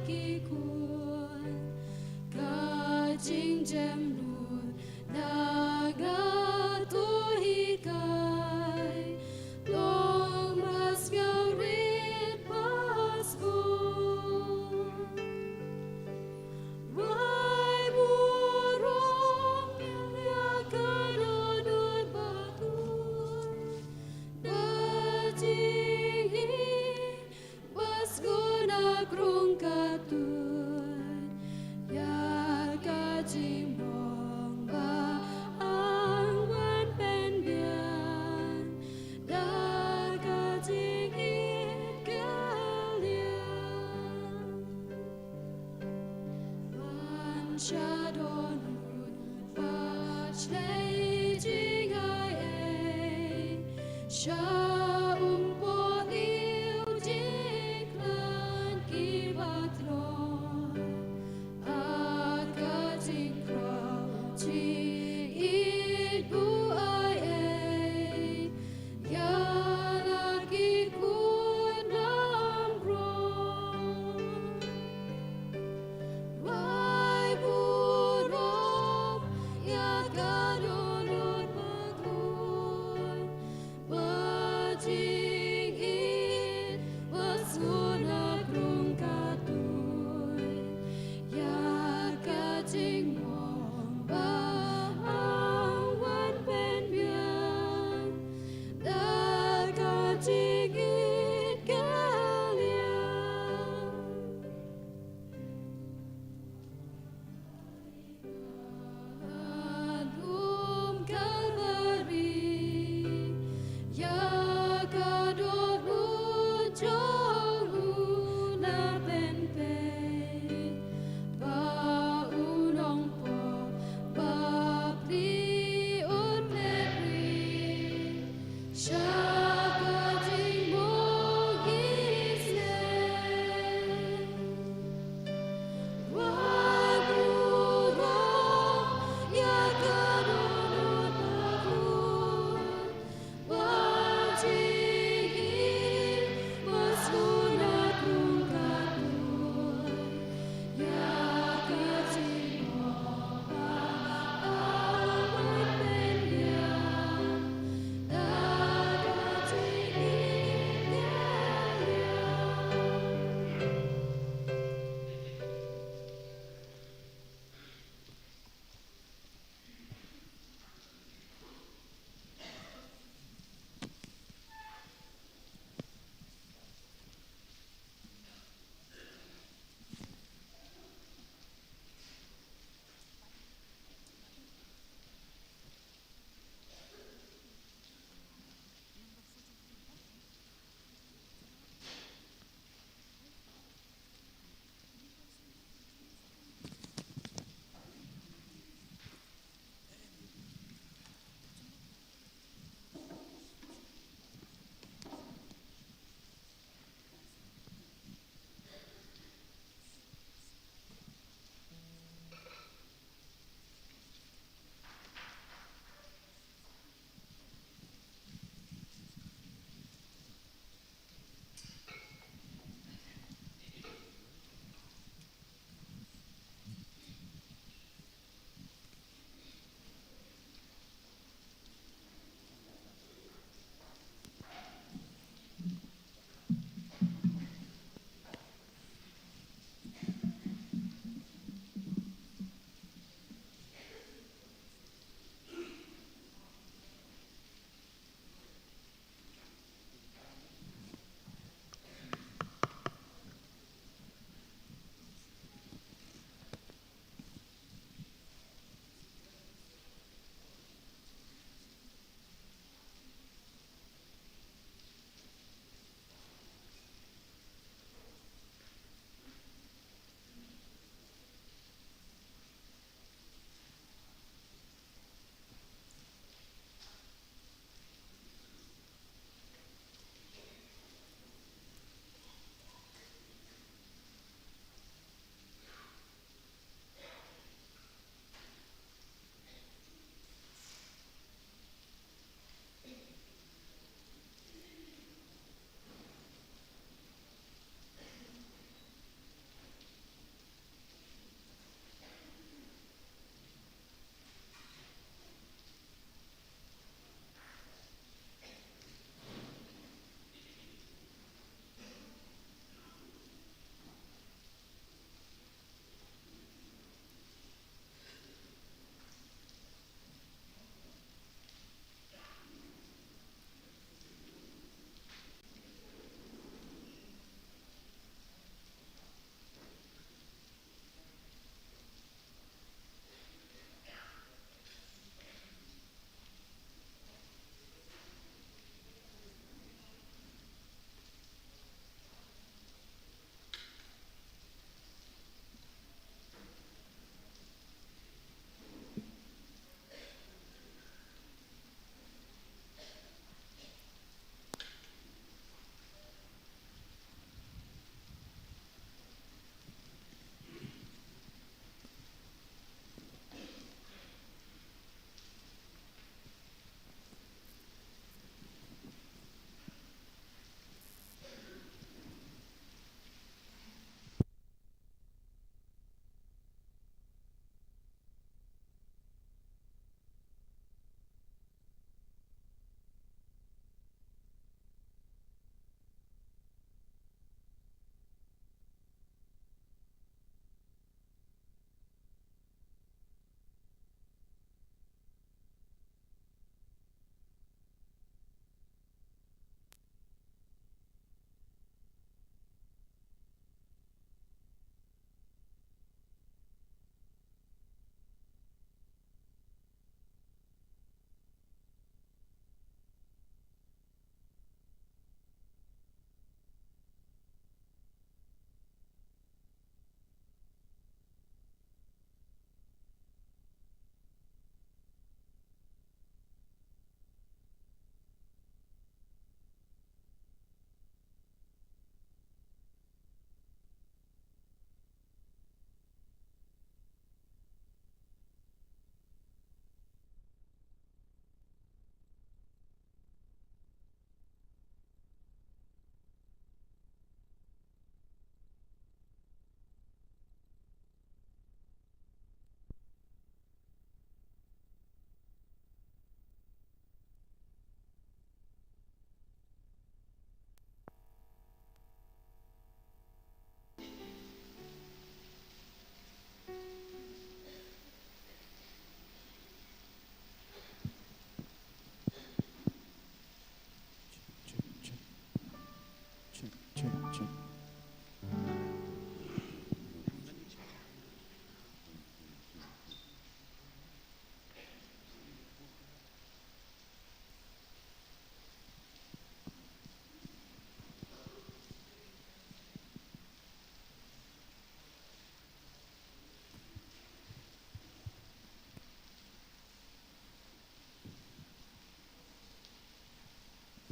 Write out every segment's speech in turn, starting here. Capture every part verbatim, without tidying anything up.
ki khun, ka jingjemnud na nga to hikai, long ba sngewrit ba sngewbha. Wai burom ïa ka dohnud bakhuid, ba jingïeit ba sngewbha na krung ka tuid, ïa ka jingbong ba ang wan pynbiang da ka jingïeit ka liang. Wan sha dohnud bad shlei jingai ei, sha umpohliew jingkhlaiñ ki ba tlot, ha ka jingkhraw jingïeit buaid ei, ïa la ki khun nongrum. Wai burom ïa ka dohnud bakhuid, ba jingïeit ba sngewbha na krung ka tuid.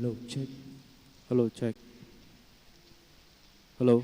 Hello, check. Hello, check. Hello.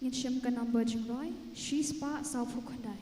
Ngin shim ka number jingrwai, shispah sawphew khyndai.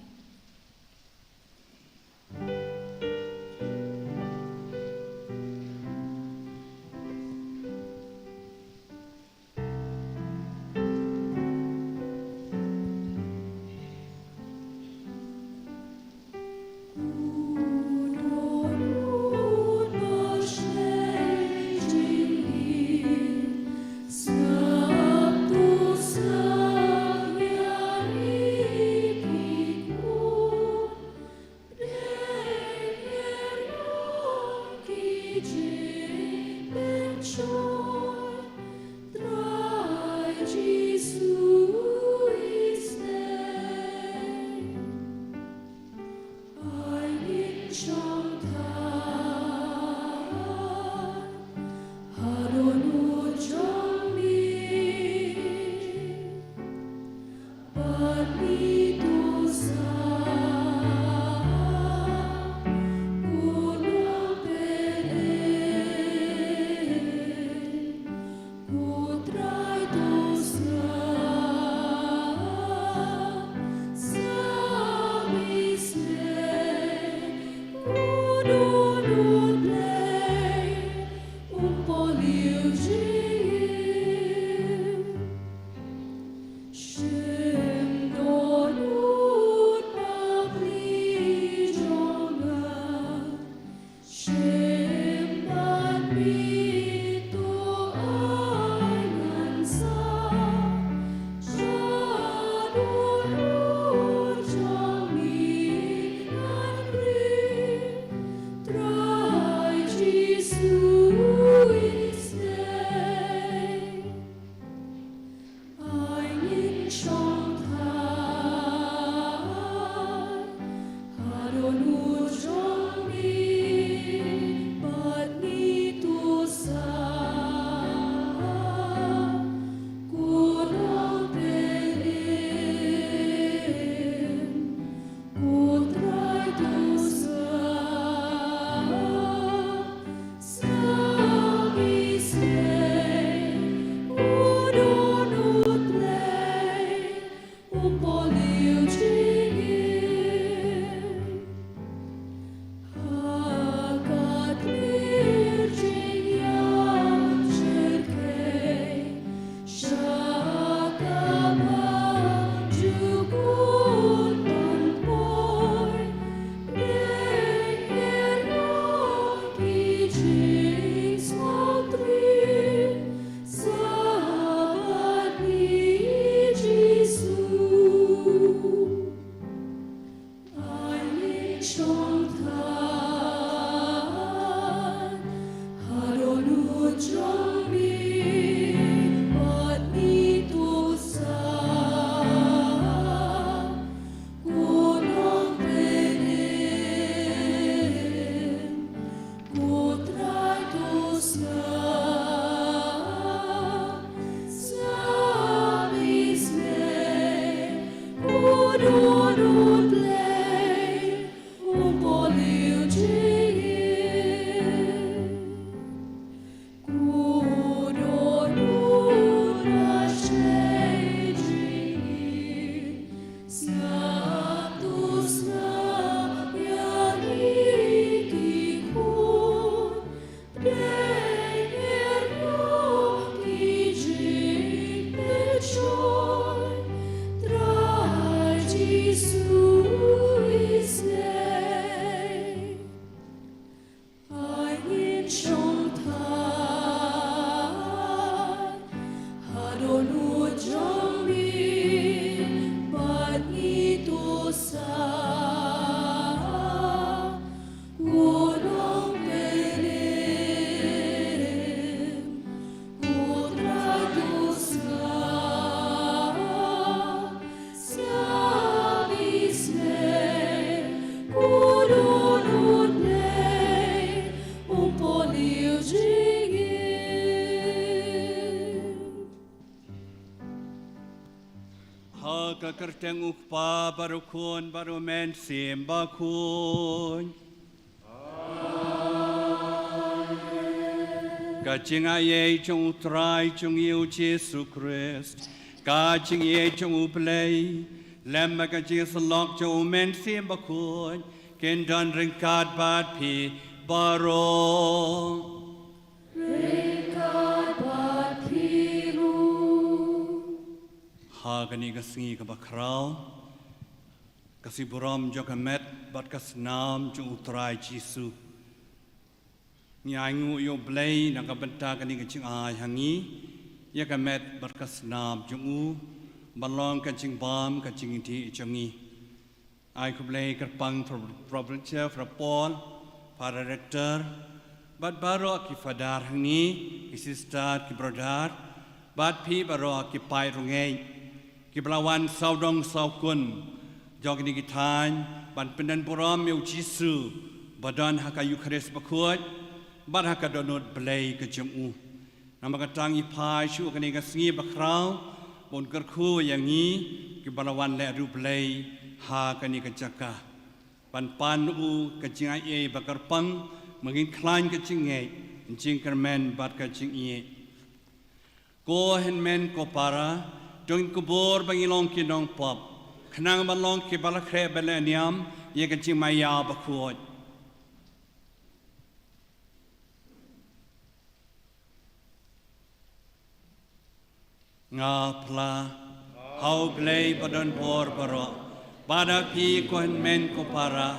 Ha ka kyrteng U Kpa bad U Khun bad U Mynsiem Bakhuid. Ka jingaiei jong U Trai jong ngi U Jisu Khrist, ka jingaiei jong U Blei, lem bad ka jingïasyllok jong U Mynsiem Bakhuid, kin don ryngkat bad phi baroh. Ryngkat bad phi ruh. Ha kane ka sngi kaba khraw, ka sngi burom jong ka met bad ka snam jong U Trai Jisu, ngi ainguh ïa U Blei na ka bynta kane ka jingai ha ngi ïa ka met bad ka snam jong u, ban long ka jingbam ka jingïadei jong ngi. Ai khublei kyrpang para, para bangeit, para Paul, para rector, bad baroh ki father hangne, ki sister, ki brother, bad phi baroh ki paid rangeit, kiba la wan sawdong sawkun jong kine ki thaiñ ban pyndon burom ïa U Jisu ba don ha ka Eukharist bakhuid bad ha ka dohnud Blei ka jong u. Namar kata ngi phai shuh kane ka sngi bakhraw ban kyrkhu ïa ngi kiba la wan leh riewblei ha kane ka jaka, ban pan u ka jingaiei ba kyrpang, ba ngin khlaiñ ka jingngeit, jingkyrmen bad ka jingïeit. Ko hynmen ko para, to ngin kubur ba ngin long ki nongpop, khnang ban long kiba la khreh bad la niam ïa ka jingmaïa bakhuid. Nga phla ha U Blei ba don bor baroh, bad ha phi ko hynmen ko para,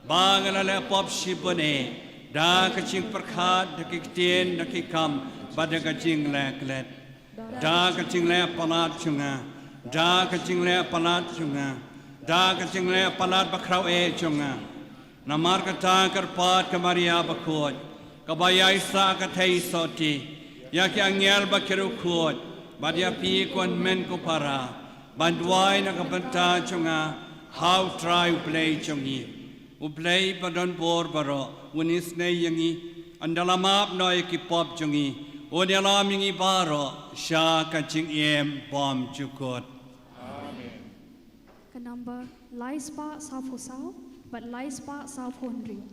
ba nga la leh pop shibun eh, da ka jingpyrkhat, da ki ktien, da ki kam, bad da ka jingleh klet. Da ka jingleh palat jong nga, da ka jingleh palat jong nga, da ka jingleh palat bakhraw eh jong nga. Namar kata kyrpad ka Maria bakhuid, kaba ïaisah ka theisotti, ïa ki angel bad ki riewkhuid, bad ïa phi ko hynmen ko para, ban duwai na ka bynta jong nga ha U Trai U Blei jong ngi. U Blei ba don bor baroh un isynei ïa ngi, un da la map noh ïa ki pop jong ngi, un ïalam ïa ngi baroh sha ka jingim bymjukut. Ka number lai spah sawphew saw bad lai spah sawphew hynriew.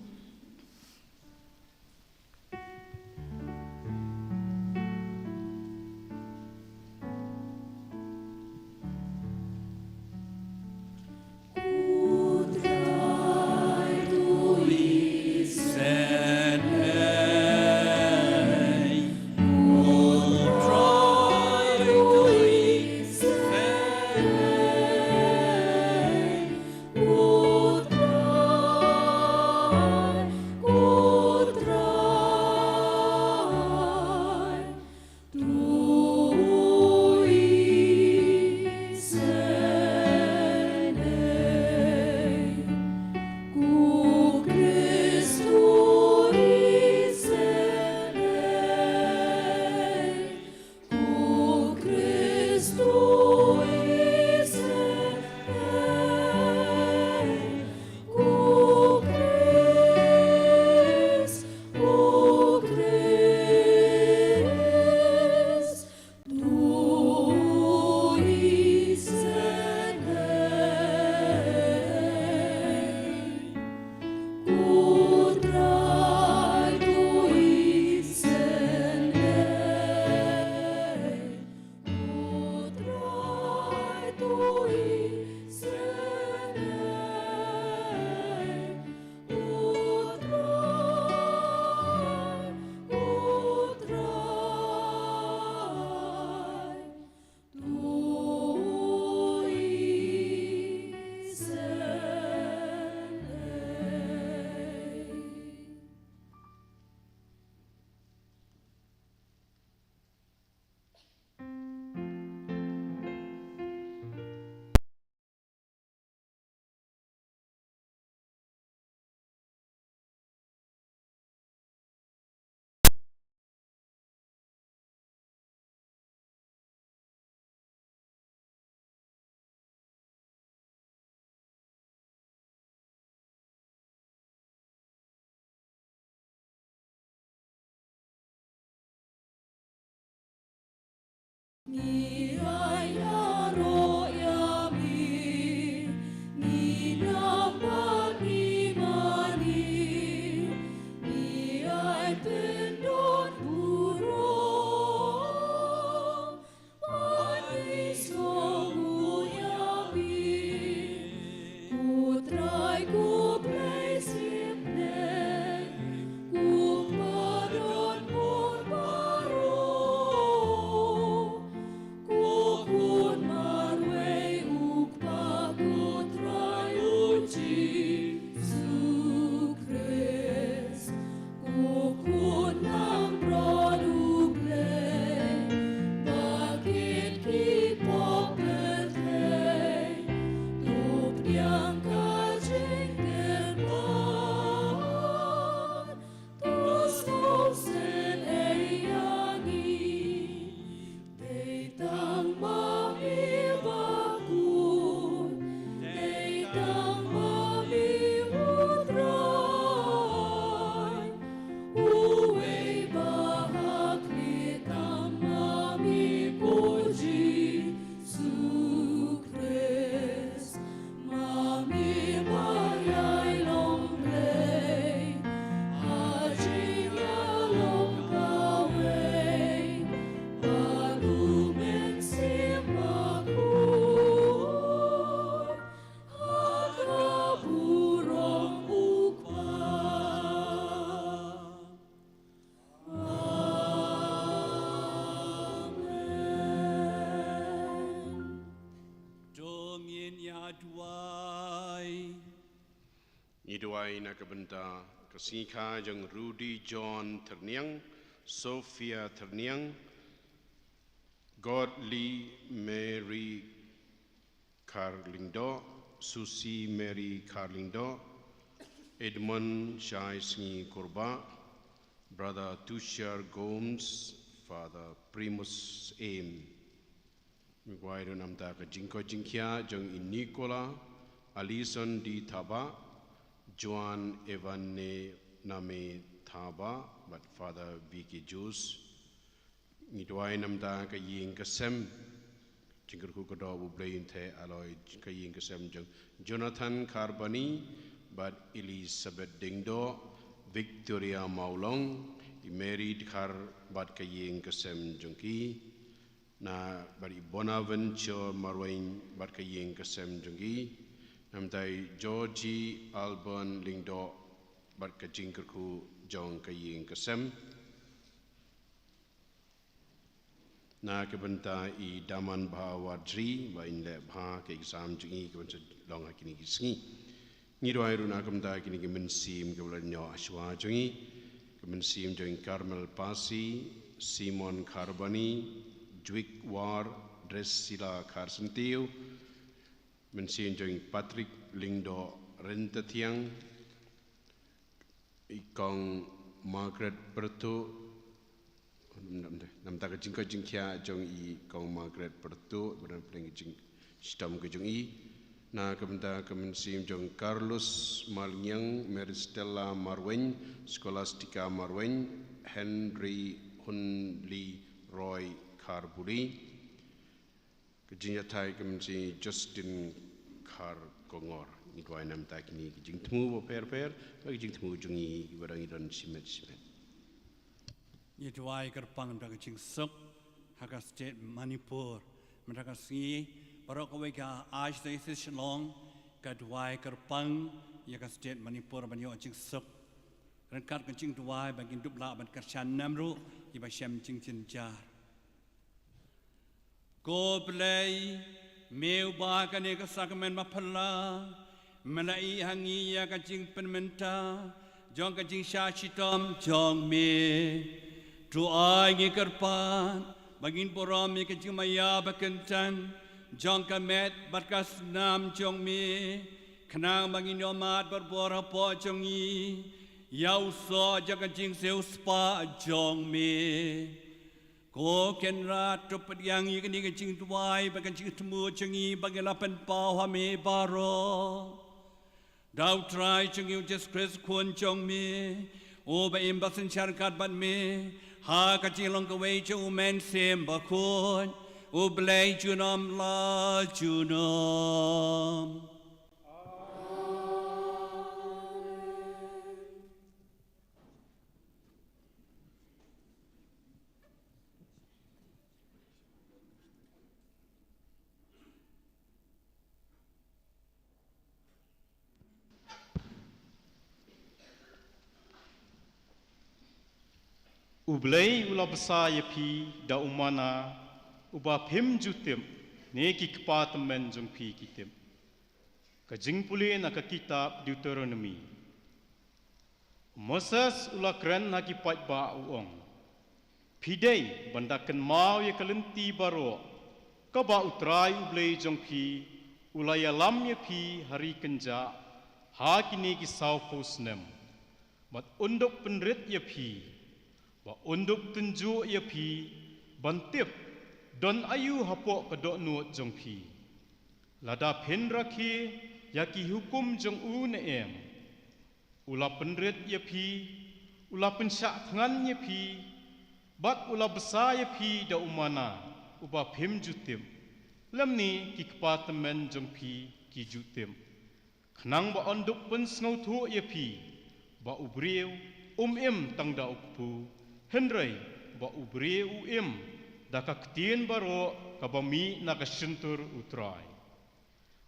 Ngi ai ïaroh ïa mi, ngi nang bad ngi mane, ngi ai pyndot burom. Ko Trai ko Blei sngewbha, ko Kpa don bor baroh, ko Khun marwei u Kpa, ko Trai u Jisu Khrist. Ko Khun langbrot u Blei, ba kit ki pop pyrthei, to pdiang ka jingkyrpad, to sngewsih ei ïa ngi. Dei tang ma mi ba khuid, dei tang ma mi u Trai, uwei ba hakhleh tang ma mi ko Jisu Khrist. Ma mi ba ïai long Blei ha jingïalong kawei bad u Mynsiem Bakhuid, ha ka burom u Kpa. Amen. To ngin ïa duwai. Ngi duwai na ka bynta ka sngi kha jong Rudy John Thyrniang, Sophia Thyrniang, Godly Mary Kharlyngdoh, Susie Mary Kharlyngdoh, Edmund Shai Sngi Kurbah, Brother Tushar Gomes, Father Primus Aim. Ngi kwah ruh namar ka jingkoit jingkhiah jong i Nicola Alison D Thabah, Joan Evan Ne Name Thaba bad Father Vicky Jus. Ngi duwai namar ka ïing ka sem, jingkyrkhu ka doh U Blei un theh halor ka ïing ka sem jong Jonathan Kharbani bad Elizabeth Dingdoh, Victoria Mawlong, i Mary Dkhar bad ka ïing ka sem jong ki. Na bad i Bonaventure Marwein bad ka ïing ka sem jong ki. Namar i Georgie Alban Lyngdoh bad ka jingkyrkhu jong ka ïing ka sem. Na ka bynta i Daman Bha Wardri ba in leh bha ka exam jong i ka ban sa long ha kine ki sngi. Ngi duwai ruh na ka bynta kine ki mynsiem kiba la ñiew ha shuwa jong i. Ka mynsiem jong i Carmel Pasi, Simon Kharbani, Jwik War, Dressila Kharsyntiew, mynsiem jong i Patrick Lyngdoh Ryntathiang, i Kong Margaret Pyrtuh, namar ka jingkoit jingkhiah jong i Kong Margaret Pyrtuh, ba don pdeng ka jingshitom ka jong i. Na ka bynta ka mynsiem jong Carlos Marlyngiang, Mary Stella Marwein, Scholastica Marwein, Henry Hunli Roy Kharbuli. Ka jingïatai ka mynsiem Justin Kharkongor. Ngi duwai namar kine ki jingthmu bapher bapher, bad ki jingthmu jong ngi kiba dang ngi don shimet shimet. Ngi duwai kyrpang namar ka jingsuk ha ka state Manipur. Mynta ka sngi baroh kawei ka Archdiocese Shillong ka duwai kyrpang ïa ka state Manipur ban ïoh jingsuk. Ryngkat ka jingduwai ba ngin dup lah ban kyrshan nam ruh ïa ba shem jingjynjar. Ko Blei, me uba kane ka sakramen ba phylla me la ïeh ha ngi ïa ka jingpynmynta jong ka jingshah shitom jong me. To ai ngi kyrpad ba ngin burom ïa ka jingmaïa ba kyntang jong ka met bad ka snam jong me, khnang ba ngin ïohmad barabor hapoh jong ngi ïa u soh jong ka jingsiewspah jong me. Ko Kynrad, to pdiang ïa kane ka jingduwai bad ka jingthmu jong ngi ba ngi la pynpaw ha me baroh da U Trai jong ngi U Jisu Khrist Khun jong me, uba im bad synshar ryngkat bad me ha ka jinglong kawei jong U Mynsiem Bakhuid, U Blei junom la junom. U Blei u la bsa ïa phi da u mana uba phim ju tip, ne ki kpa tymmen jong phi ki tip. Ka jingpule na ka kitab Deuteronomi. U Moses u la kren ha ki paidbah u ong, phi dei ban da kynmaw ïa ka lynti baroh kaba U Trai U Blei jong phi u la ïalam ïa phi ha ri kynjah ha kine ki sawphew snem, bad un duk pynrit ïa phi, ba un duk tynjuh ïa phi ban tip don aïu hapoh ka dohnud jong phi, lada phin rakhe ïa ki hukum jong u ne em. U la pynrit ïa phi, u la pynshah thngan ïa phi, bad u la bsa ïa phi da u mana uba phim ju tip, lymne ki kpa tymmen jong phi ki ju tip, khnang ba un duk pynsngewthuh ïa phi ba u briew um im tang da u kpu, hynrei ba u briew u im da ka ktien baroh kaba mih na ka shyntur U Trai.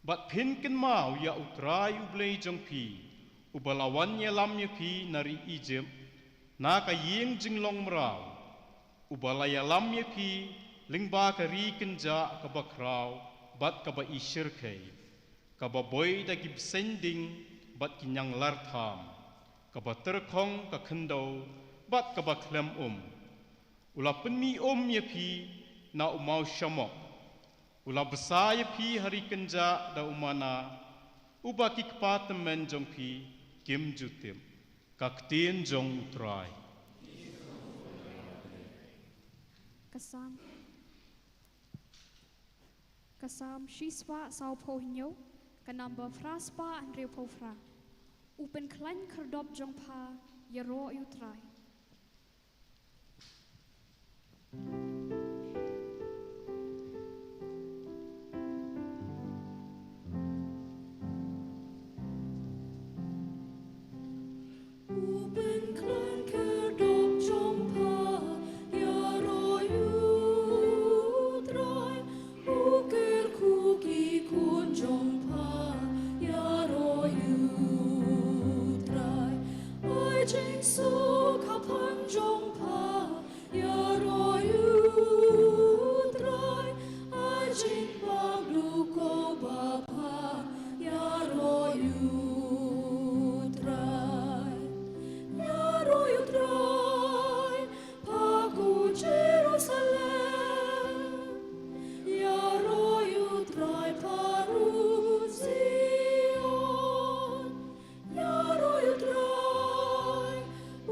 Bad phin kynmaw ïa U Trai U Blei jong phi, uba la wan ïalam ïa phi na ri Ijipt, na ka ïing jinglong mraw, uba la ïalam ïa phi lyngba ka ri kynjah kaba khraw bad kaba ishyrkhei, kaba boi da ki bseiñ ding bad ki ñianglar tham, kaba tyrkhong ka khyndew bad kaba khlem um. U la pynmih um ïa phi na u maw shamok. U la bsa ïa phi ha ri kynjah da u mana uba ki kpa tymmen jong phi kim ju tip. Ka ktien jong U Trai. Ka Salm, ka Salm shispah sawphew hynñiew, ka number phra spah hynriewphew phra. U Pynkhlaiñ khyrdop jong pha ïaroh ïa U Trai. U pynkhlaiñ khyrdop jong pha ïaroh ïa U Trai. U kyrkhu ki khun jong pha ïaroh ïa U Trai. Ai jingsuk ha phang jong pha ïaroh ïa U Trai. Ai jingbakla ko ba pha ïaroh ïa U Trai. Ïaroh ïa U Trai pha ko Jerusalem. Ïaroh ïa U Trai pha ruh Zion. Ïaroh ïa U Trai,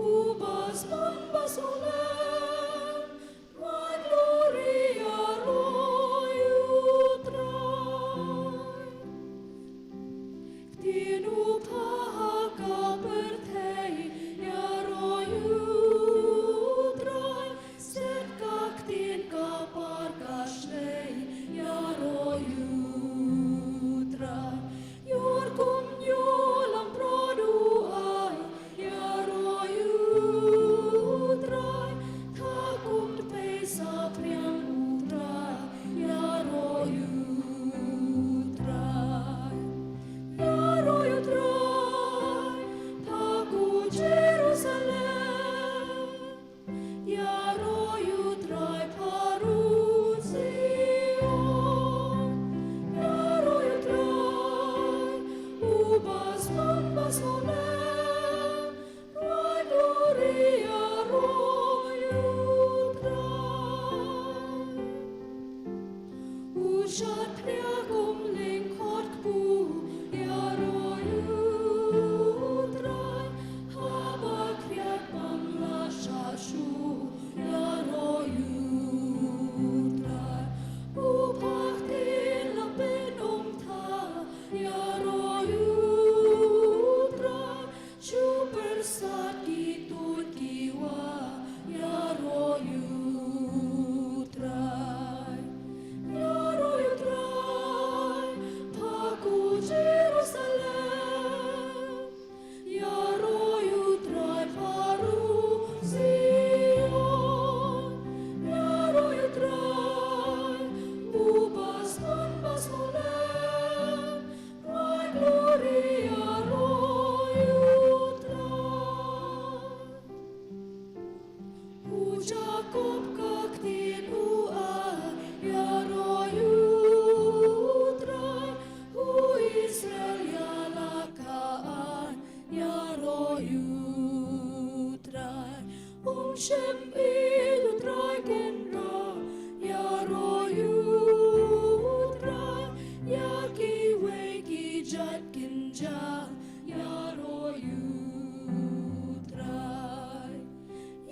uba sbun ba sngewlem. Rwai glory ïaroh ïa U Trai. Ktien u pha ha ka pyrthei, ïaroh ïa U Trai. Stet ka ktien ka par ka shlei, ïaroh ïa U Trai. Ïor kumno lam pro du ai, ïaroh ïa U Trai. Tha kum tpei saphriang U Trai, ïaroh ïa U Trai. Ïaroh ïa U Trai, pha ko Jerusalem. Ïaroh ïa U Trai pha ruh Zion. Ïaroh ïa U Trai, uba sbun ba sngewlem. Rwai glory ïaroh ïa U Trai. U shad khriat kum lyngkot kpu, ïaroh ïa U Trai. Haba khriat bym lah shah shuh, ïaroh ïa U Trai. U phah ktien la pynum tha, ïaroh ïa U Trai. Shu pyrsad ki tuid ki wah, ïaroh ïa U Trai. Ïaroh ïa U Trai, pha ko Jerusalem. Ïaroh ïa U Trai pha ruh Zion. Ïaroh ïa U Trai, uba sbun ba sngewlem. Rwai glory ïaroh ïa U Trai. U Jakob ka ktien u ai, ïaroh ïa U Trai. U Israel ïa la ka aiñ, ïaroh ïa U Trai. Um shym ïeit U Trai kynrad, ïaroh ïa U Trai. Ïa kiwei ki jait kin jam, ïaroh ïa U Trai.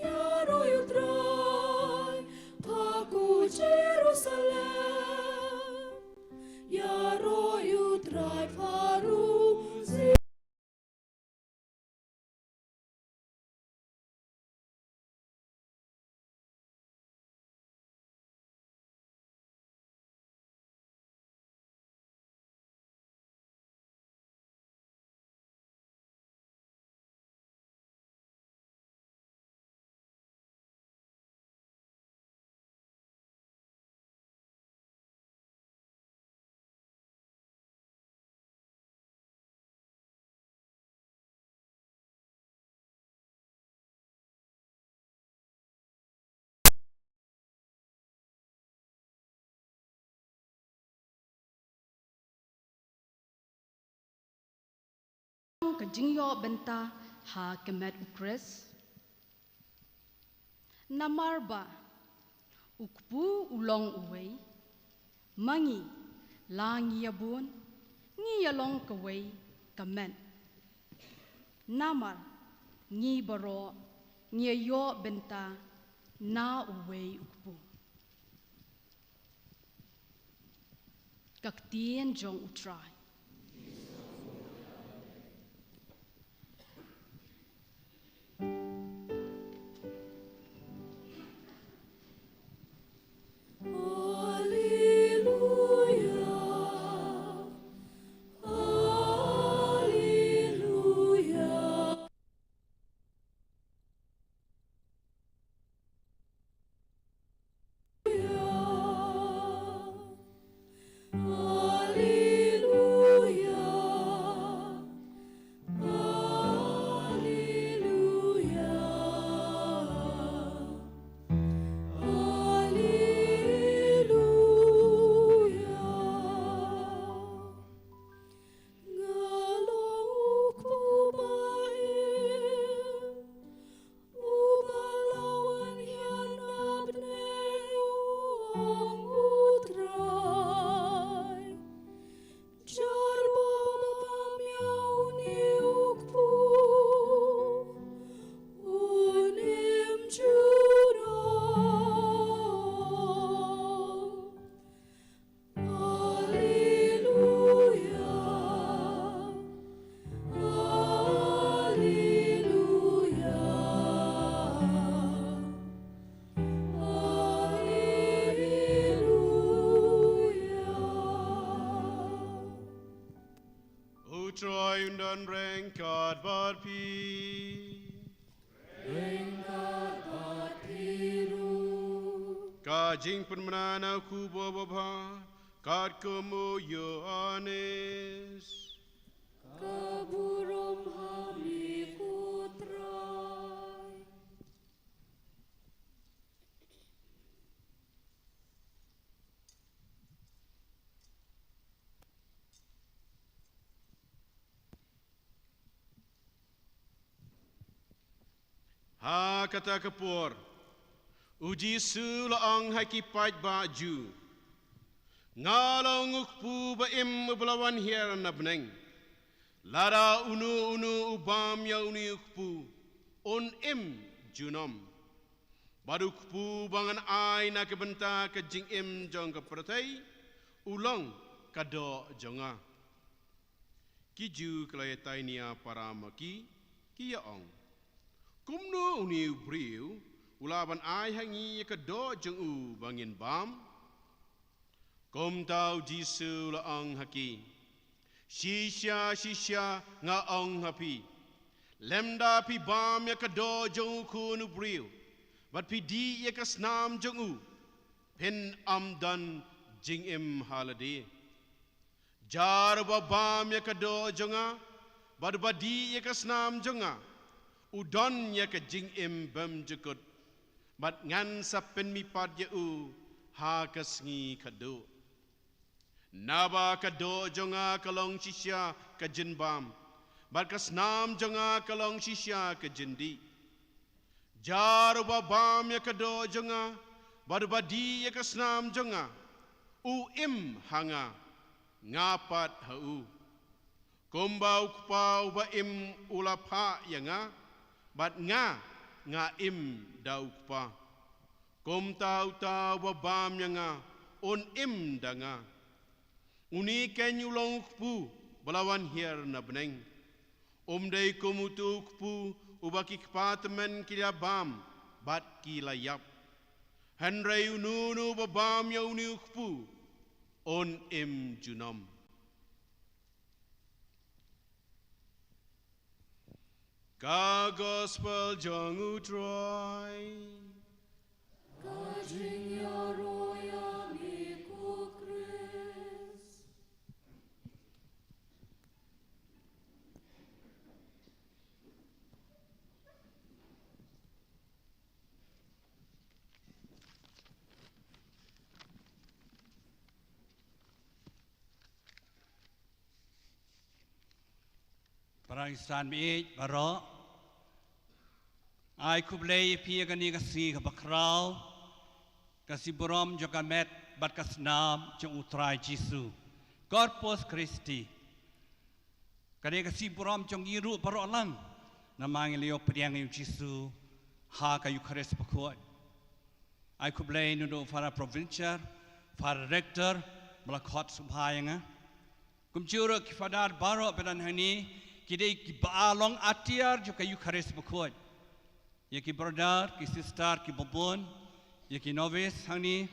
Ïaroh ïa U Trai, pha ko Jerusalem. Ïaroh ïa U Trai pha ruh Zion. Ka jingïoh bynta ha ka met U Khrist. Namar ba u kpu u long uwei, ma ngi la ngi ïa bun, ngi ïa long kawei ka met. Namar ngi baroh ngi ïa ïoh bynta na uwei u kpu. Ka ktien jong U Trai. Bad phi. Ryngkat bad phi ruh. Ka jingpynmana na u Kpu Babha, katkum u Ïoannis. Ka burom ha me ko Trai. Ha kata ka por, u Jisu u la ong ha ki paidbah Jiw, "Nga long u kpu ba im uba la wan hiar na bneng. Lada uno uno u bam ïa une u kpu, un im junom. Bad u kpu ba ngan ai na ka bynta ka jingim jong ka pyrthei, u long ka doh jong nga." Ki Jiw ki la ïatai nia para ma ki, ki ïa ong, "Kumno une u briew u lah ban ai ha ngi ïa ka doh jong u ba ngin bam?" Kumta u Jisu u la ong ha ki, "Shisha shisha nga ong ha phi, lymda phi bam ïa ka doh jong u Khun u briew, bad phi dih ïa ka snam jong u, phin ym don jingim ha lade. Jar uba bam ïa ka doh jong nga, bad uba dih ïa ka snam jong nga, u don ïa ka jingim bymjukut, bad ngan sa pynmihpat ïa u ha ka sngi khatduh. Naba ka doh jong nga ka long shisha ka jingbam, bad ka snam jong nga ka long shisha ka jingdih. Jar uba bam ïa ka doh jong nga, bad uba dih ïa ka snam jong nga, u im ha nga, nga pat ha u. Kumba u Kpa uba im u la phah ïa nga, bad nga, nga im da u Kpa, kumta uta uba bam ïa nga un im da nga. Une keiñ u long u kpu ba la wan hiar na bneng. Um dei kum uto u kpu uba ki kpa tymmen ki la bam bad ki la ïap. Hynrei uno uno uba bam ïa une u kpu un im junom." Ka Gospel jong u Trai. Ka jingïaroh ïa me ko Khrist. Para Khristan miej baroh, ai khublei ïa phi ïa kane ka sngi kaba khraw, ka sngi burom jong ka met bad ka snam jong u Trai Jisu, Corpus Christi. Kane ka sngi burom jong ngi ruh baroh lang, namar ngi la ïoh pdiang ïa u Jisu ha ka Eukharist bakhuid. Ai khublei naduh Father Provincial, Father Rector, ba la khot sngewbha ïa nga. Kumjuh ruh ki Father baroh ba don hangne, ki dei kiba long atiar jong ka Eukharist bakhuid. Ïa ki brother, ki sister, ki bun bun, ïa ki novice hangne,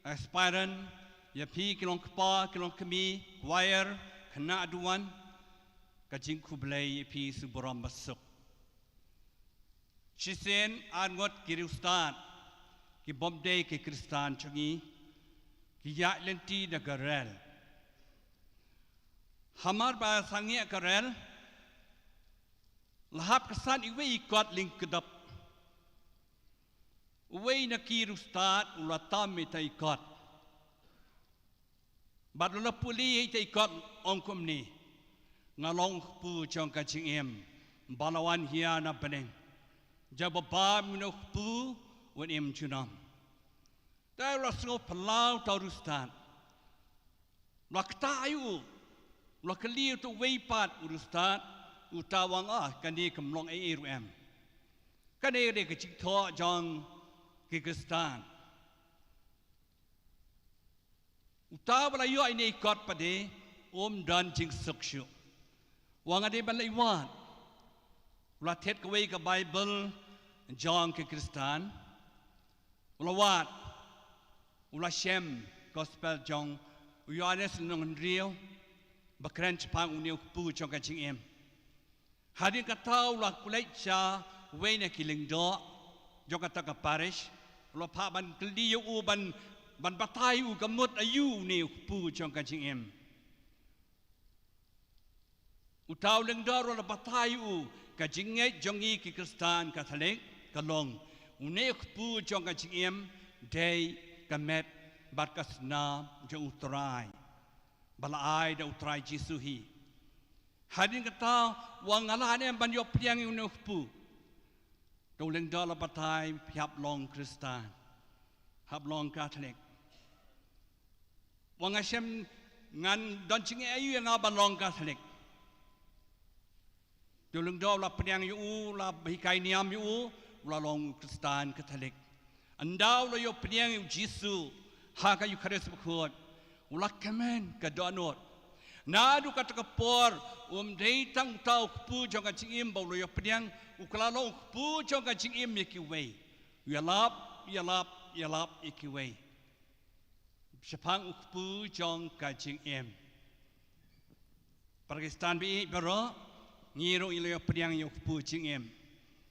aspirant, ïa phi ki long kpa, ki long kmie, choir, khynnah duwan, ka jingkhublei ïa phi, sngi burom basuk. Shisien ar ngut ki riewstad ki bym dei ki Khristan jong ngi ki ïaid lynti da ka rel. Hamar ba sangeh ka rel, la hap ka san iwei i kot lyngkdap. Uwei na ki riewstad u la tam ïa ita i kot. Bad u la pule ïa ita i kot, ong kumne: Nga long u kpu jong ka jingim ba la wan hiar na bneng. Ïa uba bam ïa une u kpu un im junom. Te u la sngew phyllaw uta u riewstad. U la ktah ïa u. U la kylli uta uwei pat u riewstad. Uta u ong, ah, kane kam long ei ei ruh em. Kane ka dei ka jingthoh jong ki Khristan. Uta uba la ïoh ïa ine i kot pat de um don jingsuk shuh. U ong nga dei ban leit wad. U la thied kawei ka Baibl jong ki Khristan. U la wad. U la shem Gospel jong u Ïoannis lynnong hynriew, ba kren shaphang une u kpu jong ka jingim. Hadien kata u la klet sha uwei na ki lyngdoh jong kata ka parish, u la phah ban kylli ïa u ban, ban batai ïa u ka mut aïu une u kpu jong ka jingim. Uta u lyngdoh ruh u la batai ïa u, ka jingngeit jong ngi ki Khristan Katholik ka long, une u kpu jong ka jingim dei ka met bad ka snam jong U Trai ba la ai da U Trai Jisu hi. Hadien kata u ong, nga lah ne em ban ïoh pdiang ïa une u kpu? Te u lyngdoh u la batai, phi hap long Khristan, hap long Katholik. U ong, nga shem, ngan don jingeh aïu ïa nga ban long Katholik? Te u lyngdoh u la pdiang ïa u, u la hikai niam ïa u, u la long u Khristan Katholik. Ynda u la ïoh pdiang ïa U Jisu ha ka Eukharist Bakhuid, u la kmen ka dohnud. Naduh kata ka por um dei tang uta u kpu jong ka jingim ba u la ïoh pdiang, u kylla long u kpu jong ka jingim ïa kiwei. U ïalap, ïalap, ïalap ïa kiwei shaphang u kpu jong ka jingim. Para Khristan ba ïeit baroh, ngi ruh ngi la ïoh pdiang ïa u kpu jingim.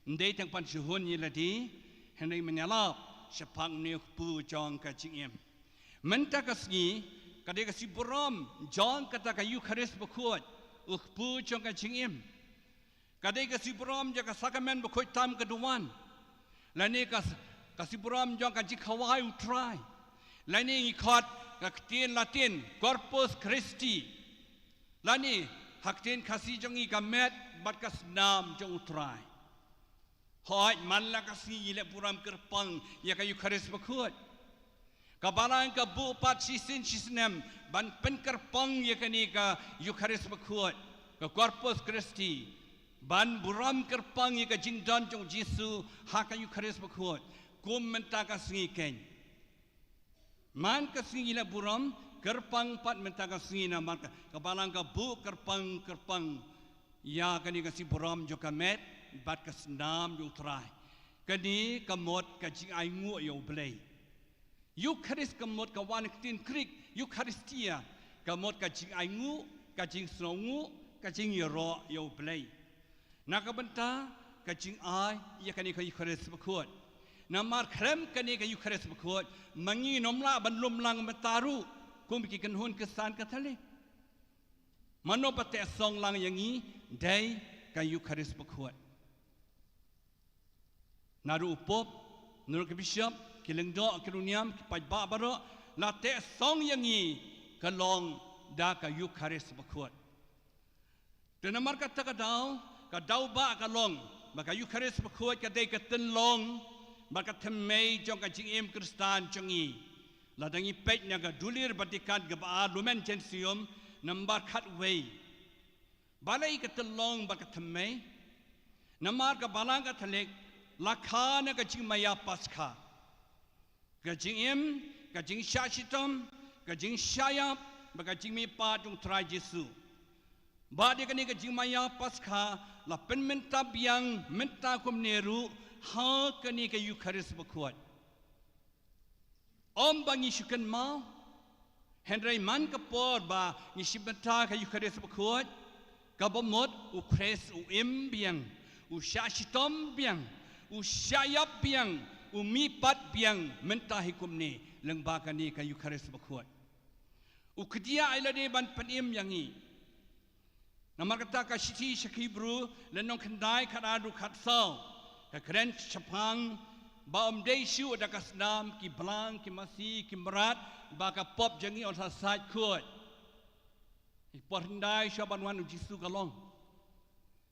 Ym dei tang ban shu hun ïa lade, hynrei ban ïalap shaphang une u kpu jong ka jingim. Mynta ka sngi ka dei ka sngi burom jong kata ka Eukharist Bakhuid, u kpu jong ka jingim. Ka dei ka sngi burom jong ka Sakramen Bakhuid tam ka Duwan, lane ka, ka sngi burom jong ka jingkhawai U Trai, lane ngi khot ka ktien Latin Corpus Christi, lane ha ktien Khasi jong ngi ka met bad ka snam jong U Trai. Hooid, man la ka sngi ngi leh burom kyrpang ïa ka Eukharist Bakhuid. Ka Balang ka buh pat shisien shisnem ban pynkyrpang ïa kane ka Eukharist Bakhuid, ka Corpus Christi, ban burom kyrpang ïa ka jingdon jong U Jisu ha ka Eukharist Bakhuid, kum mynta ka sngi keiñ. Man ka sngi ngi leh burom kyrpang pat mynta ka sngi, namar ka, ka Balang ka buh kyrpang, kyrpang ïa kane ka sngi burom jong ka met bad ka snam jong U Trai. Kane ka mut ka jingainguh ïa U Blei. Eukharist ka mut ka wan na ka ktien Greek, Eucharistia, ka mut ka jingainguh, ka jingsngewnguh, ka jingïaroh ïa U Blei. Na ka bynta ka jingai ïa kane ka Eukharist Bakhuid. Namar khlem kane ka Eukharist Bakhuid, ma ngin ym lah ban lum lang mynta ruh kum ki kynhun Khristan Katholik. Mano ba teh song lang ïa ngi? Dei ka Eukharist Bakhuid. Naduh u Pope, naduh ki Bishop, ki lyngdoh, ki riewniam, ki paidbah baroh, la teh song ïa ngi ka long da ka Eukharist Bakhuid. Te namar kata ka daw, ka daw ba ka long ba ka Eukharist Bakhuid ka dei ka tynlong bad ka thymmei jong ka jingim Khristan jong ngi. Lada ngi peit na ka Dulir Vatikan kaba ar, Lumen Gentium, nambar khatwei. Balei ka tynlong bad ka thymmei? Namar ka Balang Katholik la kha na ka jingmaïa Paskha. Ka jingim, ka jingshah shitom, ka jingshah ïap, bad ka jingmihpat jong U Trai Jisu. Bad ïa kane ka jingmaïa Paskha la pynmynta biang mynta kumne ruh ha kane ka Eukharist Bakhuid. Ym ba ngi shu kynmaw, hynrei man ka por ba ngi shim bynta ka Eukharist Bakhuid, kaba mut U Khrist u im biang, u shah shitom biang, u shah ïap biang, u mihpat biang mynta hi kumne lyngba kane ka Eukharist Bakhuid. U khdiah ïa lade ban pynim ïa ngi. Namar kata ka shithi sha ki Hebru, lynnong khyndai, khatar haduh khatsaw, ka kren shaphang ba ym dei shuh da ka snam ki blang, ki masi, ki mrad ba ka pop jong ngi un sa sait khuid. Por hyndai shuwa ban wan U Jisu ka long.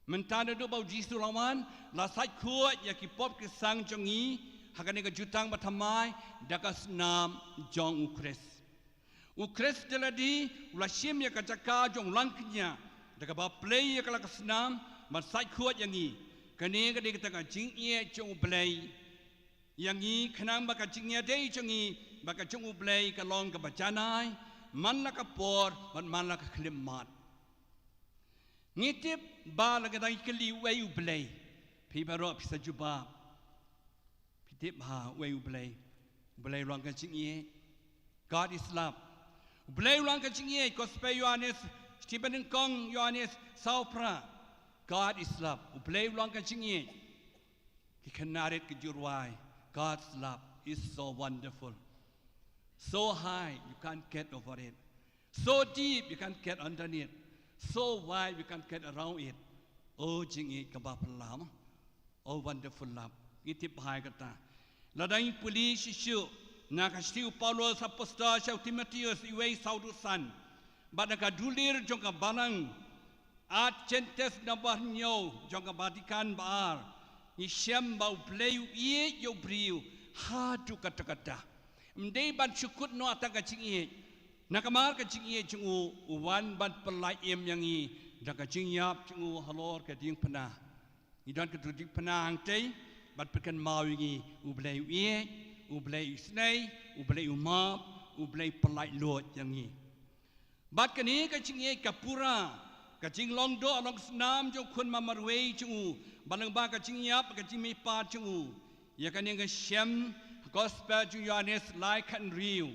Mynta naduh ba U Jisu la wan, la sait khuid ïa ki pop ki sang jong ngi ha kane ka jutang bathymmai da ka snam jong U Khrist. U Khrist da lade u la shim ïa ka jaka jong u langkñia da kaba plie ïa ka la ka snam ban sait khuid ïa ngi. Kane ka dei kata ka jingïeit jong U Blei ïa ngi, khnang ba ka jingïadei jong ngi bad ka jong U Blei ka long kaba janai man la ka por bad man la ka khyllipmat. Ngi tip ba lada ngi kylli uei U Blei, phi baroh phi sa jubab. Phi tip ha uei U Blei? U Blei u long ka jingïeit. God is love. U Blei u long ka jingïeit. Gospel Ïoannis, shithi banyngkong Ïoannis saw phra. God is love. U Blei u long ka jingïeit. Ki khynnah rit ki ju rwai. God's love is so wonderful. So high, you can't get over it. So deep, you can't get underneath. So wide, you can't get around it. O jingïeit kaba phylla. O wonderful love. Ngi tip bha ïa kata. Lada ngi pule shisha na ka shithi u Paulus apostol sha u Timotheus, iwei, saw, dkhot san. Bad na ka dulir jong ka balang Art Gentes number hynñiew jong ka Vatican ba ar. Ngi shem ba U Blei u ïeit ïa u briew haduh katta katta. Ym dei ban shu kut noh tang ka jingïeit. Na ka mar ka jingïeit jong u, u wan ban pyllait im ïa ngi da ka jingïap jong u halor ka diengphna. Ngi don ka diengphna hangtei, bad pynkynmaw ïa ngi, U Blei u ïeit, U Blei u isynei, U Blei u map, U Blei u pyllait luid ïa ngi. Bad kane ka jingïeit ka pura, ka jinglong doh long snam jong u khun ba marwei jong u, bad lyngba ka jingïap, ka jingmihpat jong u. Ïa kane ngi shem, gospel jong u Ïoannis lai khathynriew.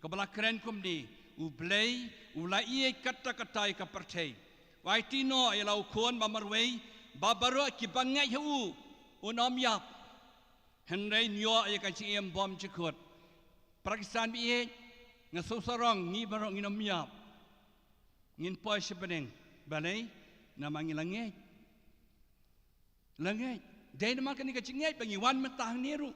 Kaba la kren kumne, U Blei, u la ïeit katta katta ïa ka pyrthei. U aiti noh ïa la u khun ba marwei, ba baroh kiba ngeit ha u, un ym ïap. Hynrei un ïoh ïa ka jingim bymjukut. Para Khristan baieit, nga sngewsarong, ngi baroh ngin ym ïap. Ngin poi sha bneng. Balei? Namar ngi la ngeit. La ngeit. Dei namar kane ka jingngeit ba ngi wan mynta hangne ruh.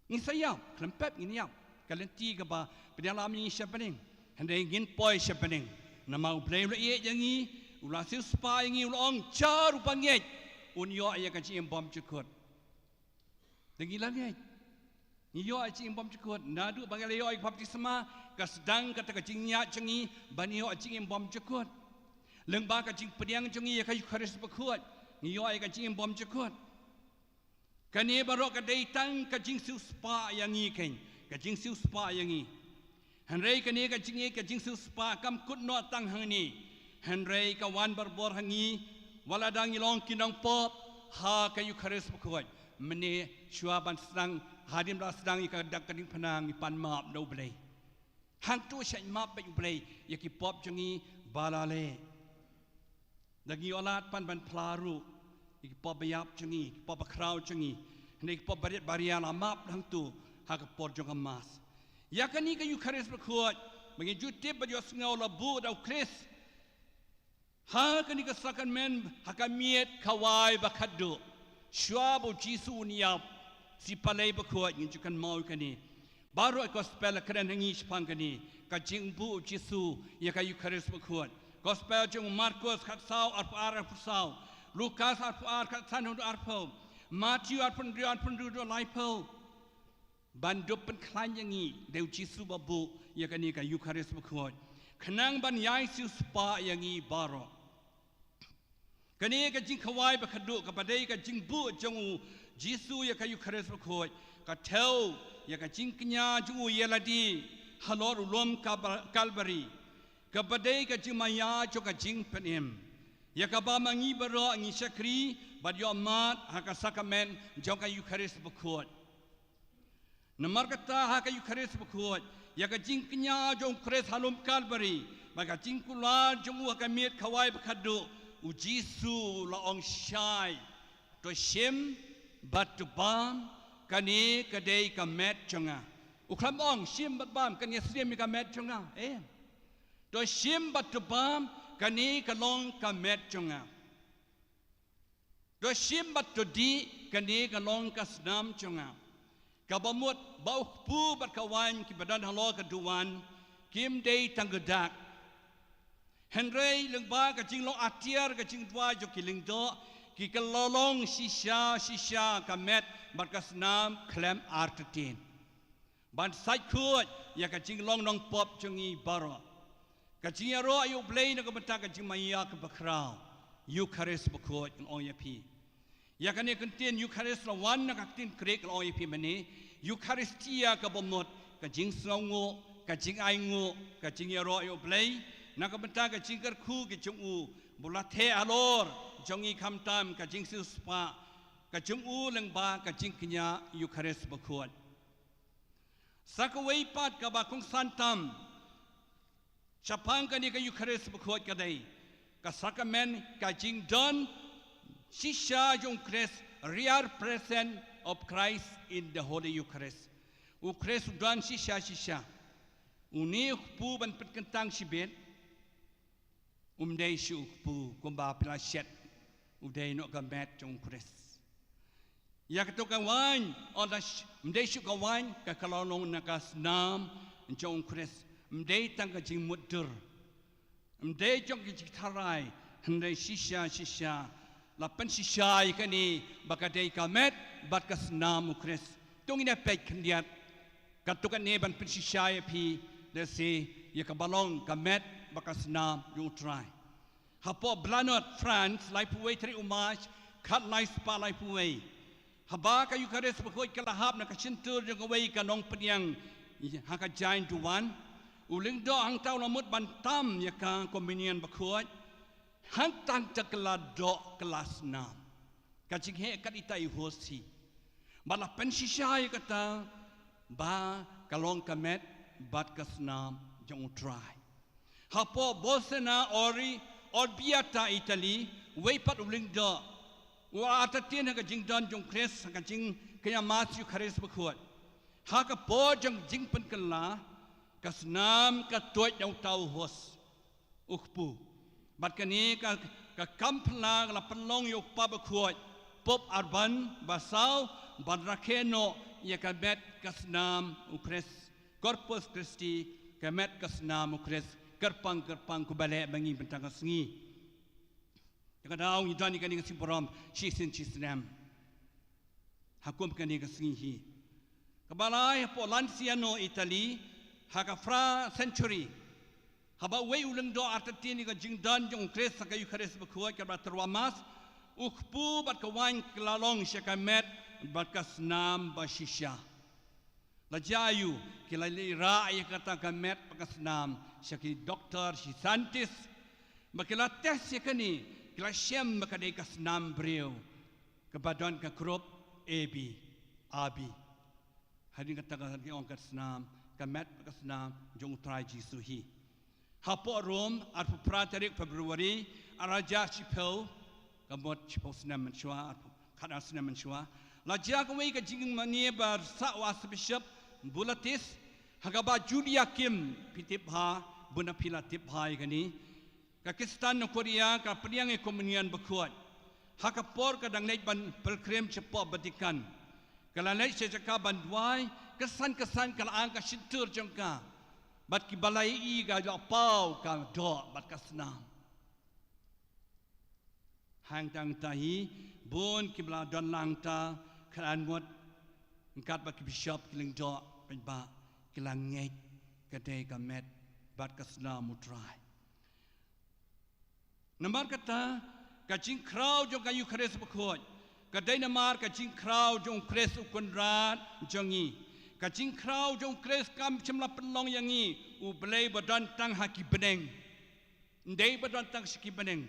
Ngin sa ïap, khlem pep ngin ïap. Ka lynti kaba pynïalam ïa ngi sha bneng. Hynrei ngin poi sha bneng. Namar U Blei u la ïeit ïa ngi, u la siewspah ïa ngi, u la ong, ïa uba ngeit un ïoh ïa ka jingim bymjukut. Te ngi la ngeit. Ngi ïoh ïa ka jingim bymjukut. Naduh ba ngi la ïoh ïa ka baptisma, ka sdang kata ka jingngeit jong ngi ban ïoh ïa ka jingim bymjukut. Lyngba ka jingpdiang jong ngi ïa ka Eukharist bakhuid, ngi ïoh ïa ka jingim bymjukut. Kane baroh ka dei tang ka jingsiewspah ïa ngi keiñ, ka jingsiewspah ïa ngi. Hynrei kane ka jingngeit, ka jingsiewspah kam kut noh tang hangne. Hynrei ka wan barabor ha ngi, wat lada ngi long ki nongpop, ha ka Eukharist bakhuid. Mynne shuwa ban sdang, hadien ba la sdang ïa ka dak ka diengphna, ngi pan map da U Blei. Hangto shait map beit U Blei ïa ki pop jong ngi ba la leh. Da ngi ïoh lad pan ban phla ruh ïa ki pop ba ïap jong ngi, ki pop ba khraw jong ngi, hynrei ki pop barit baria la map hangto ha ka por jong ka Mass. Ïa kane ka Eukharist bakhuid ba ngi ju tip bad ju sngew la buh da U Khrist ha kane ka sakramen ha ka miet khawai ba khatduh. Shuwa ba U Jisu un ïap, Sngi Palei bakhuid ngin ju kynmaw ïa kane. Baroh ka gospel la kren ha ngi shaphang kane, ka jingbuh U Jisu ïa ka Eukharist bakhuid. Gospel jong u Markos khatsaw, arphew ar, arphew saw. Lukas arphew ar, khatsan haduh arphew. Mathaios arphew hynriew, arphew hynriew haduh laiphew. Ban dup pynkhlaiñ ïa ngi da U Jisu ba buh ïa kane ka Eukharist bakhuid, khnang ban ïai siewspah ïa ngi baroh. Kane ka jingkhawai ba khatduh kaba dei ka jingbuh jong U Jisu ïa ka Eukharist bakhuid ka thew ïa ka jingkñia jong U ïa lade halor u lum Kalba-, Kalbari, kaba dei ka jingmaïa jong ka jingpynim, ïa kaba ma ngi baroh ngi shakri bad ïohmad ha ka sakramen jong ka Eukharist bakhuid. Namar kata ha ka Eukharist bakhuid, ïa ka jingkñia jong U Khrist ha lum Kalbari bad ka jingkular jong U ha ka miet khawai ba khatduh, U Jisu la ong shai, to shim bad to bam, kane ka dei ka met jong nga. U khlem ong shim bad bam, kane siem ïa ka met jong nga. Em. To shim bad to bam, kane ka long ka met jong nga. To shim bad to dih, kane ka long ka snam jong nga. Kaba mut ba u kpu bad ka waiñ kiba don halor ka duwan kim dei tang ka dak. Hynrei lyngba ka jinglong atiar ka jingduwai jong ki lyngdoh, ki kylla long shisha shisha ka met bad ka snam khlem artatien. Ban sait khuid ïa ka jinglong nongpop jong ngi baroh. Ka jingïaroh ïa U Blei na ka bynta ka jingmaïa kaba khraw, Eukharist bakhuid, ngan ong ïa phi. Ïa kane ka ktien Eukharist la wan na ka ktien Greek, ngan ong ïa phi mynne, Eucharistia, kaba mut ka jingsngewnguh, ka jingainguh, ka jingïaroh ïa U Blei na ka bynta ka jingkyrkhu ka jong U, ba la theh halor jong ngi khamtam ka jingsiewspah ka jong U lyngba ka jingkñia Eukharist bakhuid. Sa kawei pat kaba kongsan tam shaphang kane ka Eukharist bakhuid ka dei, Ka sakramen ka jingdon shisha jong u Khrist, real presence of Christ in the Holy Eucharist. U Khrist u don shisha shisha. Une u kpu ban pynkyntang shibit. Um dei shuh u kpu kumba phi la shet. U dei noh ka met jong u Khrist. Ïa kato ka waiñ, o da sh-, ym dei shuh ka waiñ, ka ka la long na ka snam jong u Khrist. Ym dei tang ka jingmutdur. Ym dei jong ka jingtharai, hynrei shisha shisha. La pynshisha ïa kane ba ka dei ka met bad ka snam u Khrist. To ngin ïa peit khyndiat. Kato kane ban pynshisha ïa phi, lehse ïa kaba long ka met bad ka snam jong u Trai. Hapoh Blanod, France, laiphew wei tarik u March, khatlai spah laiphew wei. Haba ka Eukharist bakhuid ka la hap na ka shyntur jong kawei ka nongpdiang ha ka jaiñ Duwan, u lyngdoh hangta u la mut ban tam ïa ka Communion bakhuid. Hangta ka la doh ka la snam. Ka jingheh kat ita i host hi. Bad la pynshisha ïa kata ba ka long ka met bad ka snam jong u Trai. Hapoh Bolsena Ori, Orbiata Italy, wei pat u lyngdoh u artatien ha ka jingdon jong u Khrist, ha ka jingkñia Mass Eukharist bakhuid. Ha ka por jong jingpynkylla, ka snam ka tuid na uta u host, u kpu. Bad kane ka, ka kam phylla ka la pynlong ïa u Kpa bakhuid, Pope Urban basaw, ban rakhe noh ïa ka met ka snam u Khrist, Corpus Christi, ka met ka snam u Khrist, kyrpang kyrpang kumba leh ma ngi mynta ka sngi. Ïa ka daw ngi don ïa kane ka sngi burom shisien shisnem. Ha kum kane ka sngi hi. Kaba lai hapoh Lanciano, Italy, ha ka phra century. Haba wei u lyngdoh artatien ïa ka jingdon jong u Khrist ha ka Eukharist bakhuid kaba tyrwa Mass, u kpu bad ka waiñ ka la long sha ka met bad ka snam ba shisha. La jia aïu, ki la leit rah ïa kata ka met bad ka snam sha ki doktor, shi scientist. Ba ki la test ïa kane, ki la shem ba ka dei ka snam briew. Kaba don ka group A B, A B. Hadien kata ka, ki ong ka snam, ka met bad ka snam jong u Trai Jisu hi. Hapoh Rome, arphew phra tarik February, ar hajar shiphew, ka mut shiphew snem mynshuwa, arphew, khatar snem mynshuwa. La jia kawei ka jingmane ba sah u Archbishop Bulatis, ha kaba Julia Kim, phi tip bha, bun na phi la tip bha ïa kane. Ka Khristan na Korea, ka pdiang ïa ka Communion bakhuid. Ha ka por ka dang leit ban pilgrim shapoh Vatican. Ka la leit sha jaka ban duwai, kyrsan kyrsan ka la ang ka shyntur jong ka. Bad kiba la ïohi ka la paw ka doh bad ka snam. Hangta hangta hi, bun kiba la don lang ta, khlem ngut, ryngkat bad ki bishop ki lyngdoh paidbah, ki la ngeit ka dei ka met bad ka snam u Trai. Namar kata, ka jingkhraw jong ka Eukharist bakhuid ka dei namar ka jingkhraw jong u Khrist u Kynrad jong ngi. Ka jingkhraw jong u Khrist kam shym la pynlong ïa ngi u Blei ba don tang ha ki bneng. Ym dei ba don tang sha ki bneng,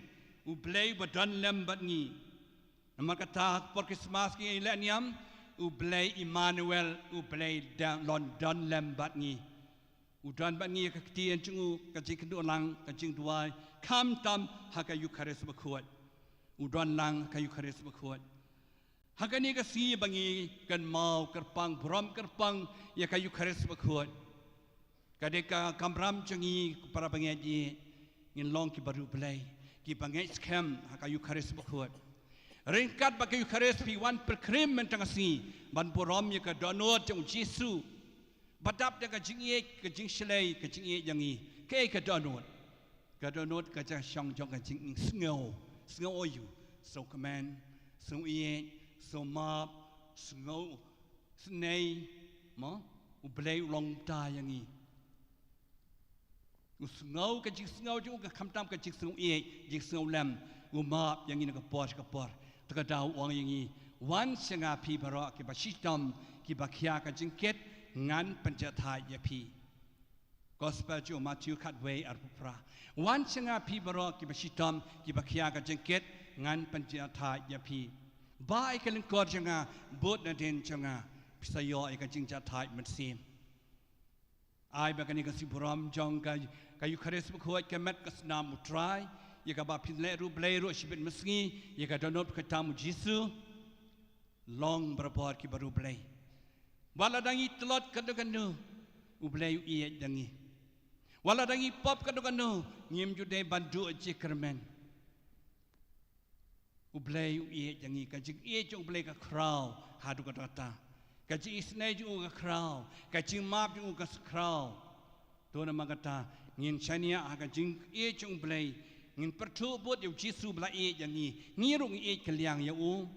u Blei ba don lem bad ngi. Namar kata por Christmas ki leh niam, u Blei Immanuel, u Blei da-, lon don lem bad ngi. U don bad ngi ha ka ktien jong u, ka jingkynduh lang, ka jingduwai, khamtam ha ka Eukharist bakhuid. U don lang ha ka Eukharist bakhuid. Ha kane ka sngi ba ngi kynmaw kyrpang, burom kyrpang ïa ka Eukharist bakhuid. Ka dei ka kamram jong ngi ko para bangeit, ngin long kiba riewblei, kiba ngeit skhem ha ka Eukharist bakhuid. Ryngkat bad ka Eukharist phi wan pilgrim mynta ka sngi ban burom ïa ka dohnud jong u Jisu. Ba dap da ka jingïeit, ka jingshlei, ka jingïeit jong ngi. Kaei ka dohnud? Ka dohnud ka jingshong jong ka jingsngew. Sngew aïu? Sngewkmen, sngew ïeit, sngew map, sngew snei, mo? U Blei u long kumta ïa ngi. U sngew ka jingsngew jong u, ka khamtam ka jingsngew ïeit, jingsngew lem, u map ïa ngi na ka por sha ka por. Te ka daw u ong ïa ngi, wan sha nga phi baroh kiba shitom, kiba khia ka jingkit, ngan pynjahthait ïa phi. Gospel jong u Matthew khatwei arphew phra. Wan sha nga phi baroh kiba shitom, kiba khia ka jingkit, ngan pynjahthait ïa phi. Bah ïa ka lyngkor jong nga, bud nadien jong nga, phi sa ïoh ïa ka jingjahthait mynsiem. Ai ba kane ka sngi burom jong ka, ka Eukharist bakhuid, ka met ka snam u Trai, ïa kaba phin leh ruh Blei ruh shibit mynsngi ïa ka dohnud ka tam u Jisu. Long barabor ki bariewblei. Wat la dang ïa tlot kano kano, u Blei u ïeit da ngi. Wat la dang ïa pop kano kano, ngim ju dei ban duh jingkyrmen. U Blei u ïeit da ngi, ka jingïeit jong u Blei ka khraw haduh katta katta. Ka jingisynei jong u ka khraw, ka jingmap jong u ka khraw. To namar kata ngin shaniah ha ka jingïeit jong u Blei, ngin pyrthuh bud ïa u Jisu ba la ïeit ïa ngi, ngi ruh ngi ïeit kylliang ïa u.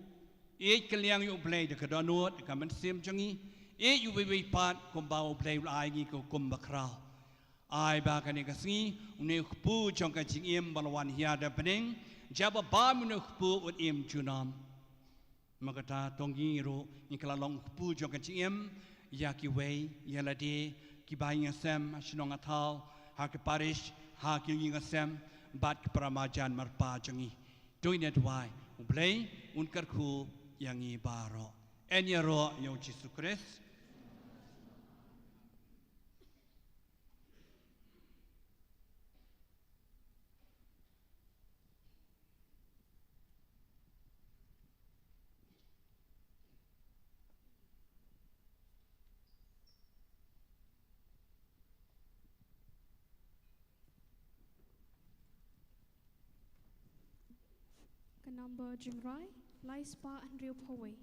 Ïeit kylliang ïa u Blei da ka dohnud, da ka mynsiem jong ngi. Ïeit uwei uwei pat kumba u Blei u la ai ngi ka hukum ba khraw. Ai ba kane ka sngi une u kpu jong ka jingim ba la wan hiar da bneng, jia ba bam une u kpu un im junom. Namar kata to ngi ruh ngin kylla long u kpu jong ka jingim ïa kiwei, ïa lade, kiba ïing ha sem, ha shnong ha thaw, ha ki parish, ha ki ïing ha sem bad ki para marjan marpa jong ngi. To ngin ïa duwai, u Blei un kyrkhu ïa ngi baroh. Yn ïaroh ïa u Jisu Khrist. Ka number jingrai, lai spah hynriew phew wei.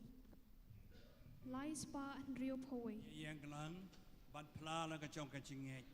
Lai spah hynriew phew wei. Ïeng lang, ban phla la ka jong ka jingngeit.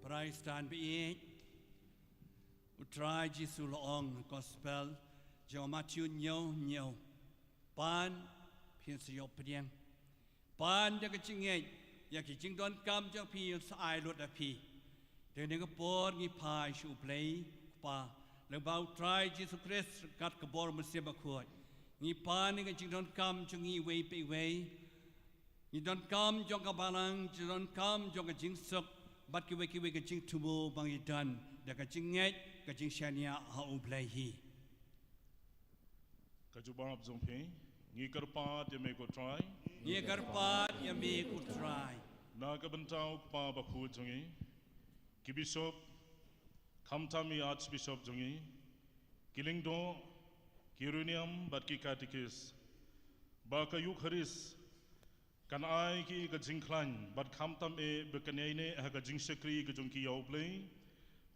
Praise tein baieit. U Trai Jisu u la ong, Gospel jong u Mathaios hynñiew hynñiew. Pan, phin sa ïoh pdiang. Pan da ka jingngeit ïa ki jingdonkam jong phi, un sa ai lut ïa phi. Te ha kane ka por ngi phai sha u Blei u Kpa lyngba u Trai Jisu Khrist ryngkat ka bor u Mynsiem Bakhuid. Ngi pan ïa ka jingdonkam jong ngi iwei pa iwei. Ngi donkam jong ka balang, jingdonkam jong ka jingsuk bad kiwei kiwei ka jingthmu ba ngi don da ka jingngeit, ka jingshaniah ha u Blei hi. Ka jubab jong phi. Ngi kyrpad ïa me ko Trai. Ngi kyrpad ïa me ko Trai. Na ka bynta u Kpa Bakhuid jong ngi, ki bishop, khamtam i Archbishop jong ngi, ki lyngdoh, ki riewniam bad ki katikis, Ba ka Eukharist kan ai ki ka jingkhlaiñ, bad khamtam eh ba kan ïaineh ha ka jingshakri ka jong ki ïa U Blei,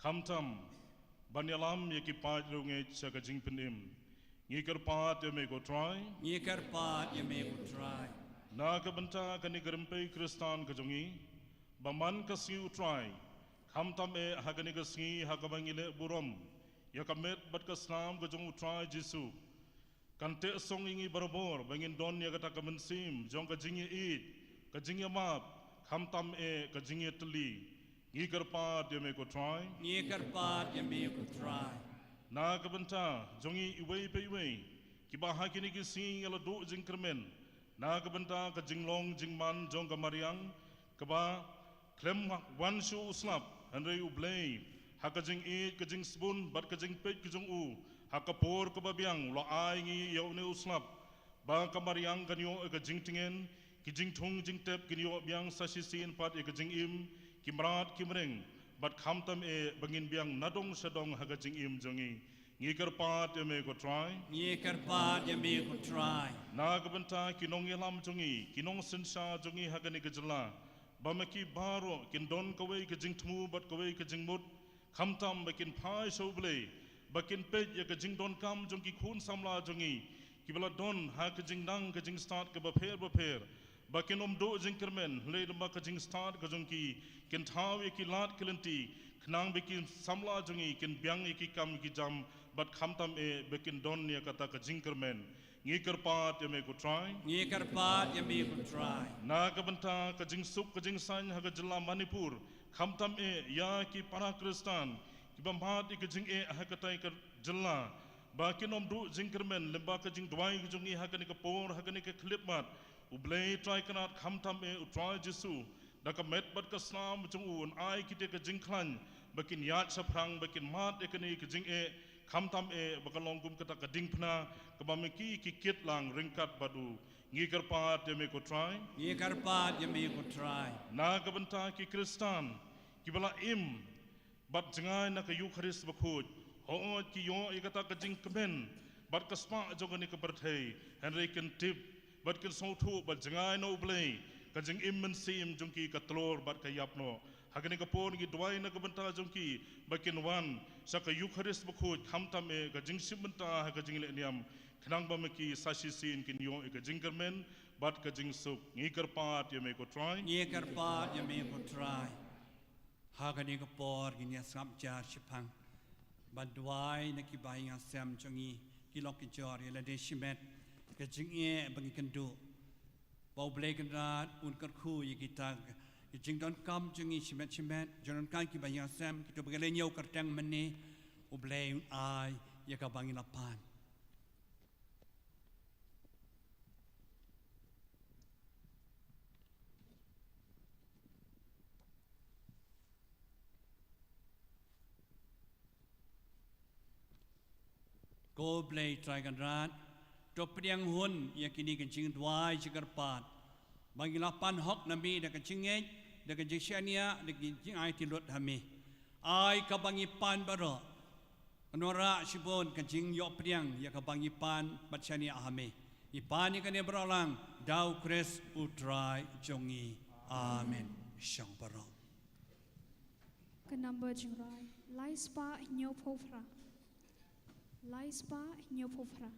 khamtam ban ïalam ïa ki paid riewngeit sha ka jingpynim. Ngi kyrpad ïa me ko Trai. Ngi kyrpad ïa me ko Trai. Na ka bynta kane ka rympei Khristan ka jong ngi, ba man ka sngi U Trai, khamtam eh ha kane ka sngi ha kaba ngi leh burom ïa ka met bad ka snam ka jong U Trai Jisu, kan teh song ïa ngi barabor ba ngin don ïa kata ka mynsiem jong ka jingïeit, ka jingïamap, khamtam eh ka jingïatylli. Ngi kyrpad ïa me ko Trai. Ngi kyrpad ïa me ko Trai. Na ka bynta jong ngi iwei pa iwei kiba ha kine ki sngi ngi la duh jingkyrmen na ka bynta ka jinglong jingman jong ka mariang, kaba khlem wan shuh u slap, hynrei U Blei ha ka jingïeit, ka jingsbun bad ka jingpeit ka jong u, ha ka por kaba biang u la ai ngi ïa une u slap, ba ka mariang kan ïoh ïa ka jingtngen, ki jingthung jingtep kin ïoh biang sa shisien pat ïa ka jingim, ki mrad ki mreng, bad khamtam eh ba ngin biang nadong shadong ha ka jingim jong ngi. Ngi kyrpad ïa me ko Trai. Ngi kyrpad ïa me ko Trai. Na ka bynta ki nongïalam jong ngi, ki nongsynshar jong ngi ha kane ka jylla, ba ma ki baroh kin don kawei ka jingthmu bad kawei ka jingmut, khamtam ba kin phai sha U Blei, ba kin peit ïa ka jingdonkam jong ki khun samla jong ngi kiba la don ha ka jingnang ka jingstad kaba pher bapher, ba kin ym duh jingkyrmen, hynrei lem bad ka jingstad ka jong ki kin thaw ïa ki lad ki lynti, khnang ba ki samla jong ngi kin biang ïa ki kam ki jam, bad khamtam eh ba kin don ïa kata ka jingkyrmen. Ngi kyrpad ïa me ko Trai. Ngi kyrpad ïa me ko Trai. Na ka bynta ka jingsuk ka jingsaiñ ha ka jylla Manipur, khamtam eh ïa ki para Khristan kiba mad ïa ka jingeh ha katei ka jylla, ba kin ym duh jingkyrmen lem bad ka jingduwai ka jong ngi ha kane ka por, ha kane ka khyllipmat. U Blei Trai Kynrad, khamtam eh U Trai Jisu, da ka met bad ka snam jong u un ai kito ka jingkhlaiñ ba kin ïaid shaphrang, ba kin mad ïa kane ka jingeh, khamtam eh ba kan long kum kata ka diengphna kaba ma ki ki kit lang ryngkat bad u. Ngi kyrpad ïa me ko Trai. Ngi kyrpad ïa me ko Trai. Na ka bynta ki Khristan kiba la im bad jngai na ka Eukharist Bakhuid, hooid ki ïoh ïa kata ka jingkmen bad ka spah jong kane ka pyrthei, hynrei kin tip bad kin sngewthuh ba jngai na U Blei, ka jingim mynsiem jong ki ka tlor bad ka ïap noh. Ha kane ka por ngi duwai na ka bynta jong ki ba kin wan sha ka Eukharist Bakhuid, khamtam eh ka jingshim bynta ha ka jingleh niam, khnang ba ma ki sa shisien kin ïoh ïa ka jingkyrmen bad ka jingsuk. Ngi kyrpad ïa me ko Trai. Ngi kyrpad ïa me ko Trai. Ha kane ka por ngin ïa sngap jar shiphang ban duwai na ki bahaïing hasem jong ngi, ki lok ki jor, ïa lade shimet ka jingeh ba ngi kynduh, ba U Blei Kynrad un kyrkhu ïa kita ki jingdonkam jong ngi shimet shimet. Jingdonkam ki bahaïing hasem, kito ba ki la ñiew kyrteng mynne, U Blei un ai ïa kaba ngi la pan. Ko Blei Trai Kynrad, to pdiang hun ïa kine ki jingduwai jingkyrpad ba ngi la pan hok na me da ka jingngeit, da ka jingshaniah, da ka jingaiti lut ha me. Ai kaba ngi pan baroh kan wanrah shibun ka jingïoh pdiang ïa kaba ngi pan bad shaniah ha me. Ngi pan ïa kane baroh lang da U Khrist U Trai jong ngi. Amen. Shong baroh. Ka number jingrwai lai spah hynñiewphew phra. Lai spah hynñiewphew phra.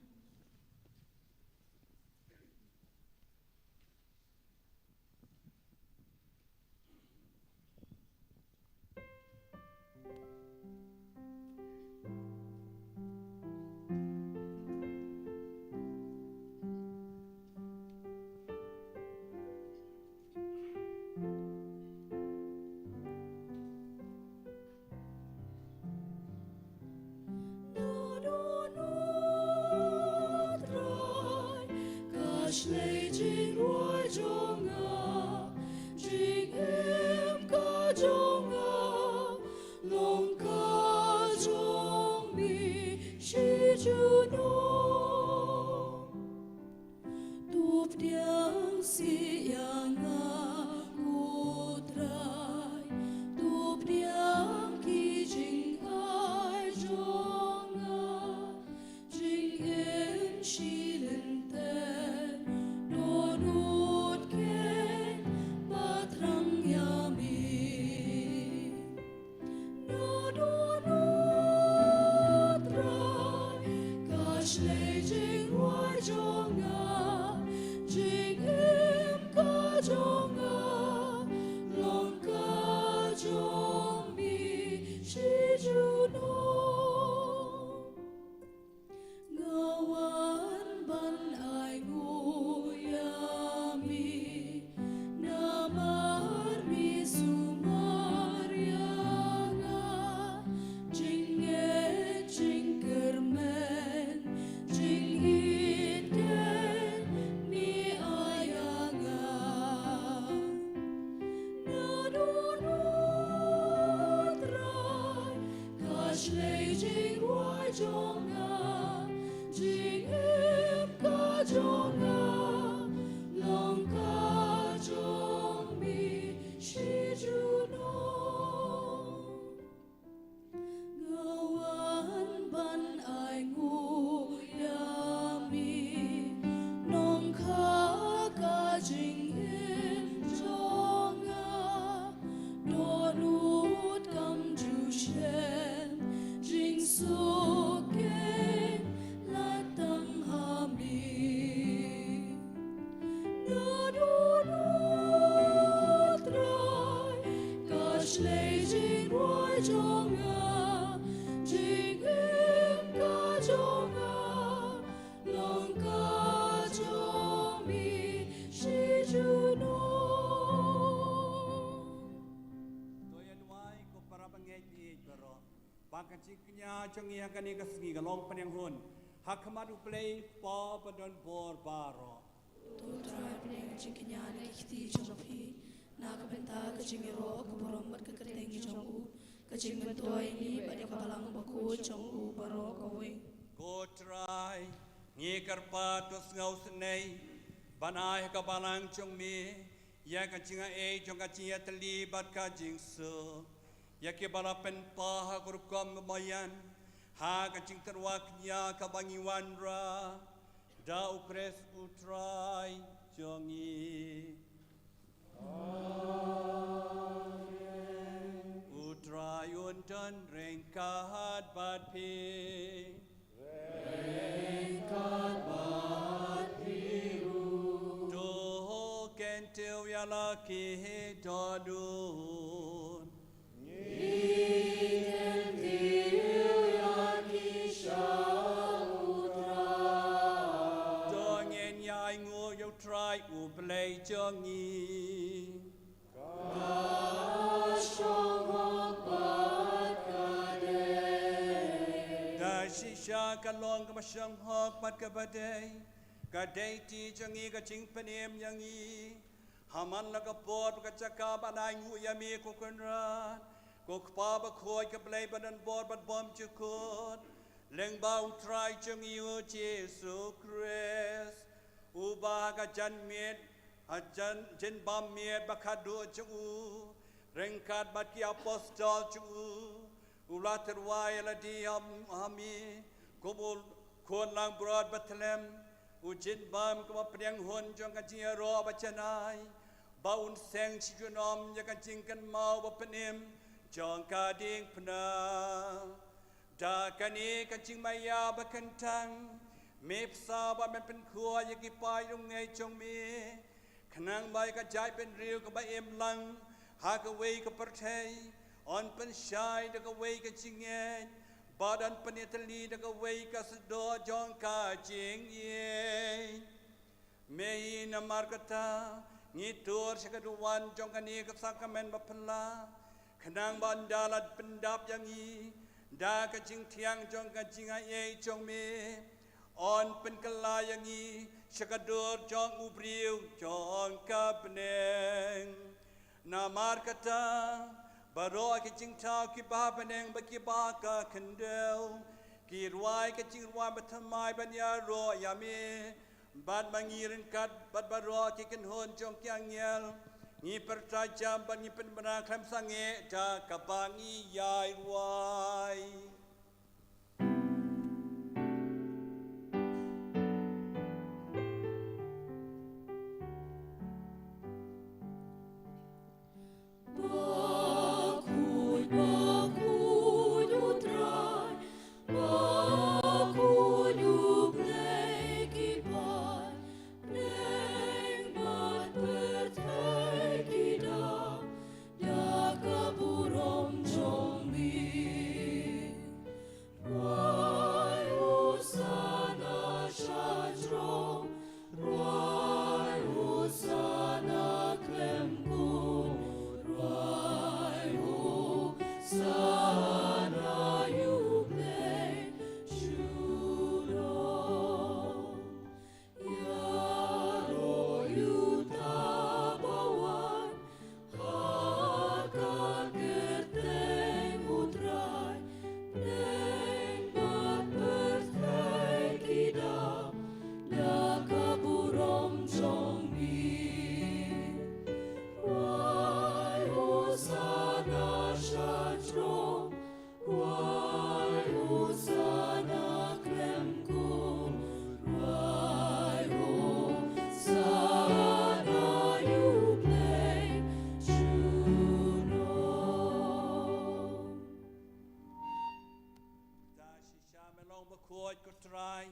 jong nga, jingim ka jong nga long ka jong me shi junom. Nga wan ban ainguh ïa me, nongkha ka jingim jong nga. Dohnud kam ju shem jingsuk ïa nga tang ha me. Naduh u Trai ka shlei jingrwai jong nga, jingim ka jong nga long ka jong me shi junom. To ïa duwai ko para bangeit ïeit baroh. Ba ka jingkñia jong ngi ha kane ka sngi ka long pynïanghun ha khmat U Blei Kpa badonbor baroh. To Trai, pynïeng ka jingkñia na ki kti jong phi, na ka bynta ka jingïaroh ka burom bad ka kyrteng jong u, ka jingmyntoi ngi bad ïa ka balang bakhuid jong u baroh kawei. Ko Trai, ngi kyrpad to sngew snei ban ai ha ka balang jong me ïa ka jingaiei jong ka jingïatylli bad ka jingsuk. Ïa kiba la pynpaw ha ka rukom ka maïan ha ka jingtyrwa kñia kaba ngi wanrah da U Khrist U Trai jong ngi. Amen. U Trai un don ryngkat bad phi. Ryngkat bad phi ruh. To kyntiew ïa la ki dohnud. Ngi kyntiew ïa ki sha U Trai. To ngin ïa ainguh ïa U Trai U Blei jong ngi. Ka shong hok bad ka dei. Da shisha ka long kaba shong hok bad kaba dei. Ka dei ti jong ngi ka jingpynim ïa ngi. Ha man la ka por bad ka jaka ban ainguh ïa me ko Kynrad, ko Kpa bakhuid, ka Blei badonbor bad bymjukut. Lyngba U Trai jong ngi U Jisu Khrist, uba ha ka janmiet, ha jan, jingbam miet ba khatduh jong u, ryngkat bad ki apostol jong u, u la tyrwa ïa lade ha, ha me kum u khun langbrot bathylliem, u jingbam kaba pynïanghun jong ka jingïaroh bajanai, ba un seng shi junom ïa ka jingkynmaw bapynim jong ka diengphna. Da kane ka jingmaïa bakyntang, me bsa ba men pynkhot ïa ki paid riewngeit jong me, khnang ba ïa ka jaitbynriew kaba im lang ha kawei ka pyrthei yn pynshai da kawei ka jingngeit, bad yn pynïatylli da kawei ka sdang jong ka jingïeit. Me hi namar kata ngi tur sha ka duwan jong kane ka sakramen baphylla, khnang ba ynda la pyndap ïa ngi da ka jingthiang jong ka jingaiei jong me, yn pynkylla ïa ngi sha ka dur jong u briew jong ka bneng. Namar kata, baroh ki jingthaw kiba ha bneng bad kiba ha ka khyndew ki rwai ka jingrwai bathymmai ban ïaroh ïa me, bad ma ngi ryngkat bad baroh ki kynhun jong ki angel ngi pyrta jam bad ngi pynbna khlem sangeh da kaba ngi ïai rwai. Bakhuid, bakhuid U Trai, bakhuid U Blei ki paid bneng bad pyrthei ki dap da ka burom jong me. Ko Trai,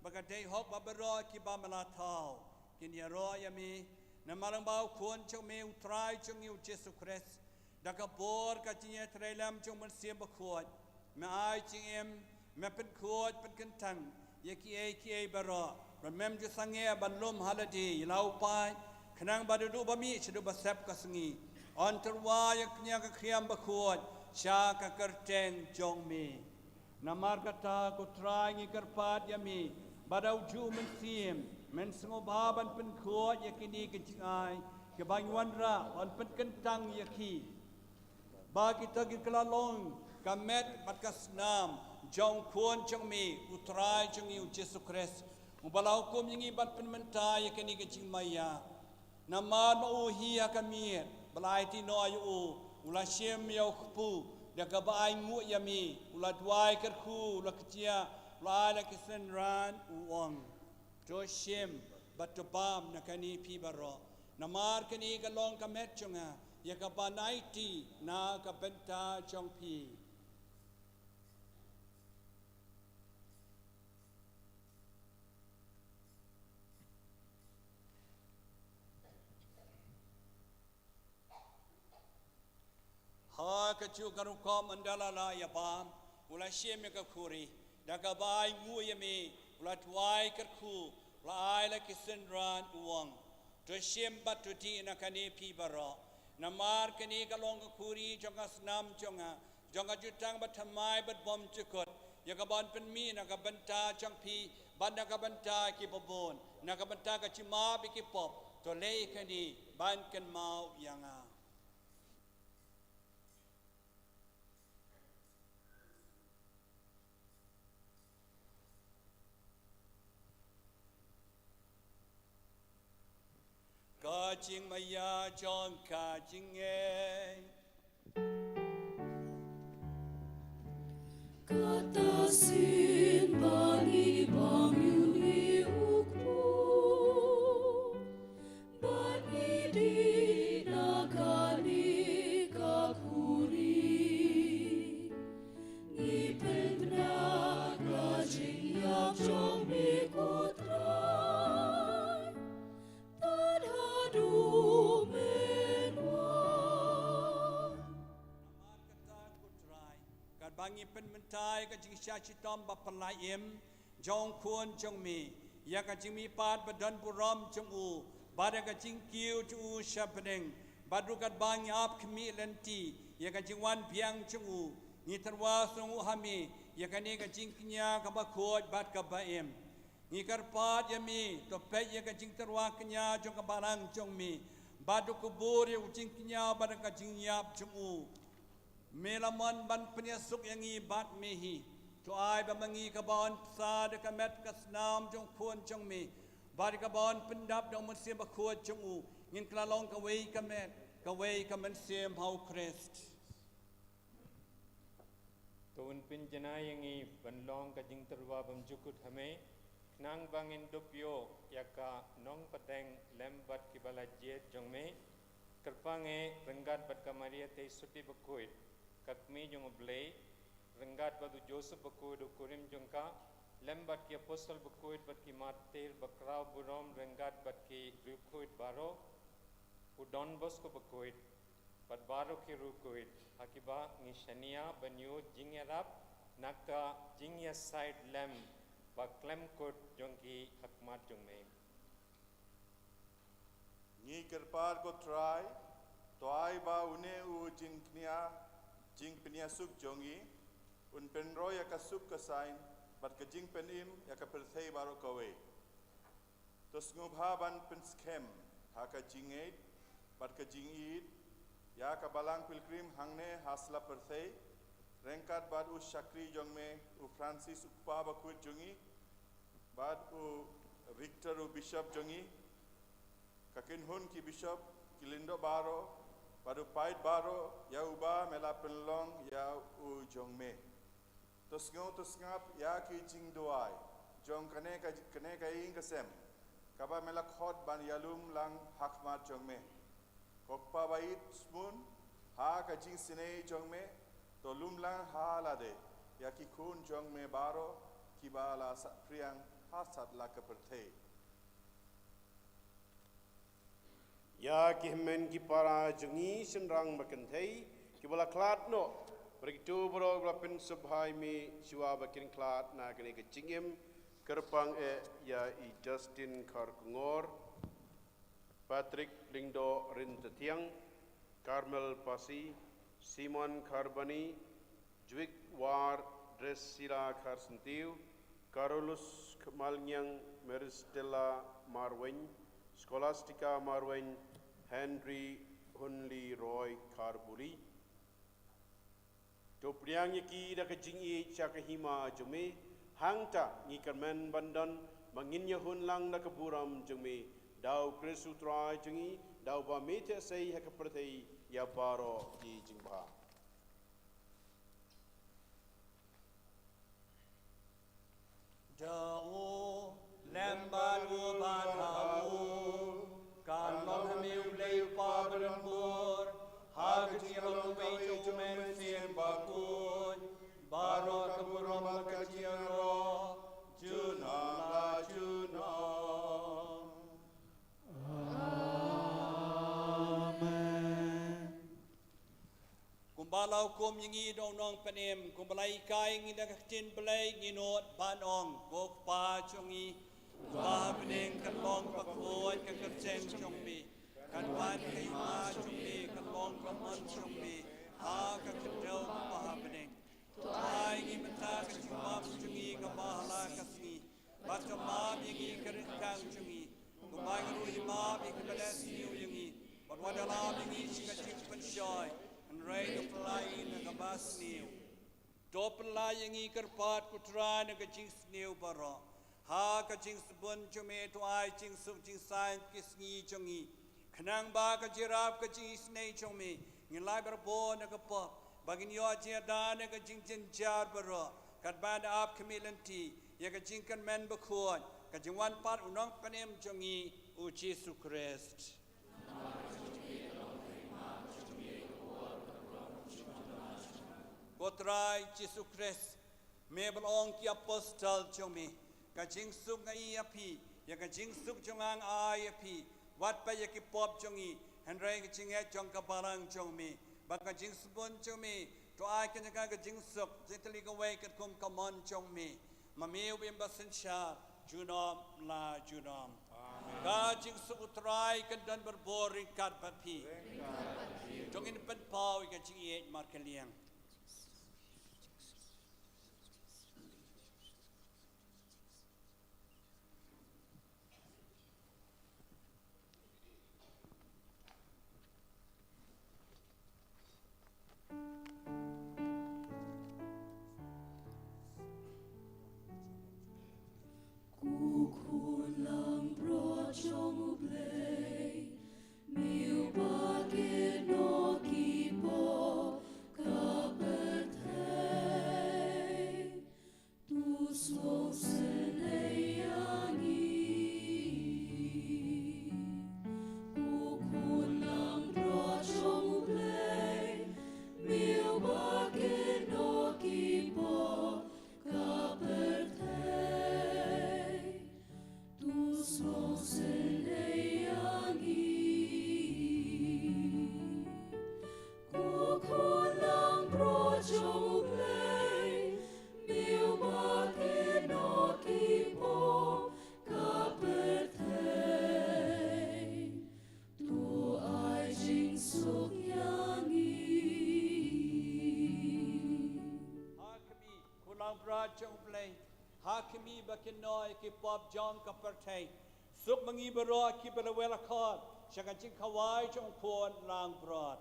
ba ka dei hok ba baroh kiba me la thaw kin ïaroh ïa me, namar lyngba u Khun jong me, u Trai jong ngi u Jisu Khrist. Da ka bor ka jingïatreilang jong u Mynsiem Bakhuid, me ai jingim, me pynkhuid pynkyntang ïa kiei kiei baroh, bad mem ju sangeh ban lum ha lade ïa la u paid, khnang ba naduh ba mih shaduh ba sep ka sngi, yn tyrwa ïa ka kñia ka khriam bakhuid sha ka kyrteng jong me. Namar kata, ko Trai, ngi kyrpad ïa me ba da ujuh u Mynsiem men sngewbha ban pynkhuid ïa kine ki jingai kiba ngi wanrah, yn pynkyntang ïa ki ba kita ki kylla long ka met bad ka snam jong u Khun jong me, u Trai jong ngi u Jisu Khrist, uba la hukum ïa ngi ban pynmynta ïa kane ka jingmaïa. Namar ma u hi ha ka miet, ba la aiti noh ïa u, u la shim ïa u kpu, da kaba ainguh ïa me, u la duwai kyrkhu, u la kjia, u la ai la ki synran, u ong: To shim bad to bam na kane phi baroh, namar kane ka long ka met jong nga, ïa kaban aiti na ka bynta jong phi. Ha kajuh ka rukom ynda la lah ïa bam, u la shim ïa ka khuri, da kaba ainguh ïa me, u la duwai kyrkhu, u la ai la ki synran, u ong: To shim bad to dih na kane phi baroh, namar kane ka long ka khuri jong ka snam jong nga, jong ka jutang bathymmai bad bymjukut, ïa kaban pynmih na ka bynta jong phi bad na ka bynta kiba bun, na ka bynta ka jingmap ïa ki pop. To leh ïa kane ban kynmaw ïa nga. Ka jingmaïa jong ka jingngeit. Kata shisien ba ngi bam ïa une u kpu, bad ngi dih na kane ka khuri, ngi pynbna ka jingïap jong me, ko Trai, tad haduh men wan. Namar kata, ko Trai, katba ngi pynmynta ïa ka jingshah shitom ba pynlait im jong u Khun jong me, ïa ka jingmihpat ba don burom jong u, bad ïa ka jingkiew jong u sha bneng, bad ruh katba ngi ap khmih lynti ïa ka jingwan biang jong u, ngi tyrwa sngewnguh ha me ïa kane ka jingkñia kaba khuid bad kaba im. Ngi kyrpad ïa me, to peit ïa ka jingtyrwa kñia jong ka balang jong me, bad to kubur ïa u jingkñia bad ka jingïap jong u. Me la mon ban pynïasuk ïa ngi bad me hi. To ai ba ma ngi, kaba yn bsa da ka met ka snam jong u Khun jong me, bad kaba yn pyndap da u Mynsiem Bakhuid jong u, ngin kylla long kawei ka met, kawei ka mynsiem ha u Khrist. To un pynjanai ïa ngi ban long ka jingtyrwa bymjukut ha me, khnang ba ngin dup ïoh ïa ka nongpdeng lem bad kiba la jied jong me. Kyrpang eh ryngkat bad ka Maria Theisotti bakhuid, ka Kmie jong U Blei, ryngkat bad u Joseph bakhuid u kurim jong ka, lem bad ki apostol bakhuid bad ki martir bakhraw burom, ryngkat bad ki riewkhuid baroh, u Don Bosco bakhuid, bad baroh ki riewkhuid, ha kiba ngi shaniah ban ïoh jingïarap na ka jingïasaid lem ba khlem kut jong ki ha khmat jong me. Ngi kyrpad, ko Trai, to ai ba une u jingkñia, jingpynïasuk jong ngi, un pynroi ïa ka suk ka saiñ bad ka jingpynim ïa ka pyrthei baroh kawei. To sngewbha ban pynskhem ha ka jingngeit bad ka jingïeit ïa ka Balang Pilgrim hangne ha sla pyrthei, ryngkat bad u shakri jong me u Francis u kpa bakhuid jong ngi, bad u Victor u bishop jong ngi, ka kynhun ki bishop, ki lyngdoh baroh, bad u paid baroh ïa uba me la pynlong ïa u jong me. To sngew, to sngap ïa ki jingduwai jong kane ka, kane ka ïing ka sem, kaba me la khot ban ïalum lang ha khmat jong me. Ko Kpa ba ïeit smun, ha ka jingsnei jong me, to lum lang ha lade ïa ki khun jong me baroh, kiba la sah phriang ha sat la ka pyrthei. Ïa ki hynmen ki para jong ngi shynrang ba kynthei kiba la khlad noh, bad kito baroh ba la pynsngewbha ïa me, shuwa ba kin khlad na kane ka jingim, kyrpang eh ïa i Justin Kharkongor, Patrick Lyngdoh Ryntathiang, Carmel Pasi, Simon Kharbani, Jwik War, Drusilla Kharsyntiew, Carolus Malngiang, Maristella Marwein, Scholastica Marwein, Henry Hunli Roy Kharbuli. To pdiang ïa ki da ka jingïeit sha ka hima jong me, hangta ngi kyrmen ban don ba ngin ïa hun lang da ka burom jong me, da u Khrist u Trai jong ngi, da uba me theh sei ha ka pyrthei ïa baroh ki jingbha. Da u lem bad u bad ha u, kan long ha me U Blei U Kpa barim bor, ha ka jinglong kawei jong u Mynsiem Bakhuid, baroh ka burom bad ka jingïaroh, junom la junom. Amen. Kumba la hukum ïa ngi da u Nongpynim, kumba la hikai ïa ngi da ka ktien Blei, ngin nud ban ong, Ko Kpa jong ngi, uba ha bneng, kan long bakhuid ka kyrteng jong me, kan wan ka hima jong me, kan long ka mon jong me ha ka khyndew kumba ha bneng. To ai ngi mynta ka jingbam jong ngi kaba ha la ka sngi. Bad to map ïa ngi ka ryngkang jong ngi, kumba ngi ruh ngi map ïa kiba leh sniew ïa ngi. Bad wat ïalam ïa ngi sha ka jingpynshoi, hynrei to pyllait ïa ngi na kaba sniew. To pyllait ïa ngi kyrpad, ko Trai, na ka jingsniew baroh. Ha ka jingsbun jong me to ai jingsuk jingsaiñ ki sngi jong ngi. Khnang ba ka jingïarap ka jingisynei jong me, ngin lait barabor na ka pop, ba ngin ïoh jingïada na ka jingjynjar baroh, katba ngi ap khmih lynti ïa ka jingkyrmen bakhuid ka jingwan pat u Nongpynim jong ngi u Jisu Khrist. Ko Trai Jisu Khrist, me ba la ong ki apostol jong me, ka jingsuk nga ai ïa phi, ïa ka jingsuk jong nga nga ai ïa phi, wat peit ïa ki pop jong ngi, hynrei ka jingngeit jong ka balang jong me. Bad ka jingsbun jong me to ai kane ka jingsuk jingtylli kawei katkum ka mon jong me. Ma me u ba im ba synshar junom la junom. Amen. Ka jingsuk U Trai kan don barabor ryngkat bad phi. Ryngkat bad phi. To ngin pynpaw ïa ka jingïeit markylliang. Ko khun langbrot jong U Blei, me uba kit noh ki pop ka pyrthei, to sngewsynei ïa ngi. Ko khun langbrot jong U Blei, me uba kit noh ki pop ka pyrthei, to sngewsynei ïa ngi. Ko khun langbrot jong U Blei, me uba kit noh ki pop ka pyrthei, to ai jingsuk ïa ngi. Ha khmih, ko langbrot jong U Blei, ha khmih ba kit noh ïa ki pop jong ka pyrthei, suk ma ngi baroh kiba la weng la khot sha ka jingkhawai jong u khun langbrot.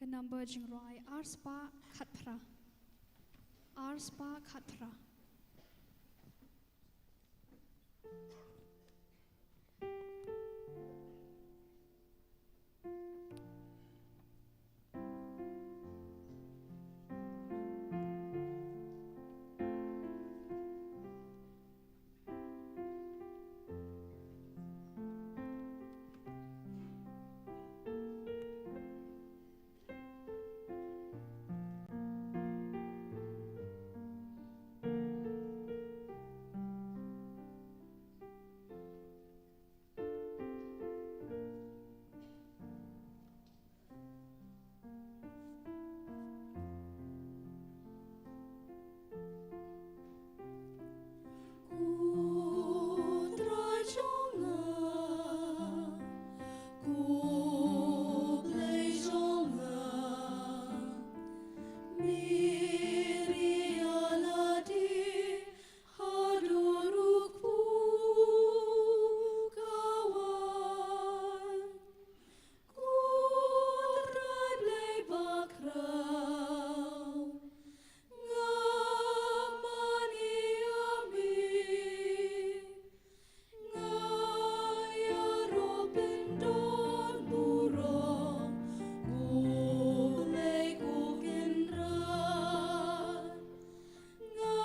Number jingrwai ar spah khatphra. Ar spah khatphra. Ko Trai jong nga, ko Blei jong nga, me rieh ïa lade ha dur u kpu kawei. Ko Trai Blei bakhraw, nga mane ïa me, nga ïaroh pyndonburom, ko Blei ko Kynrad. Nga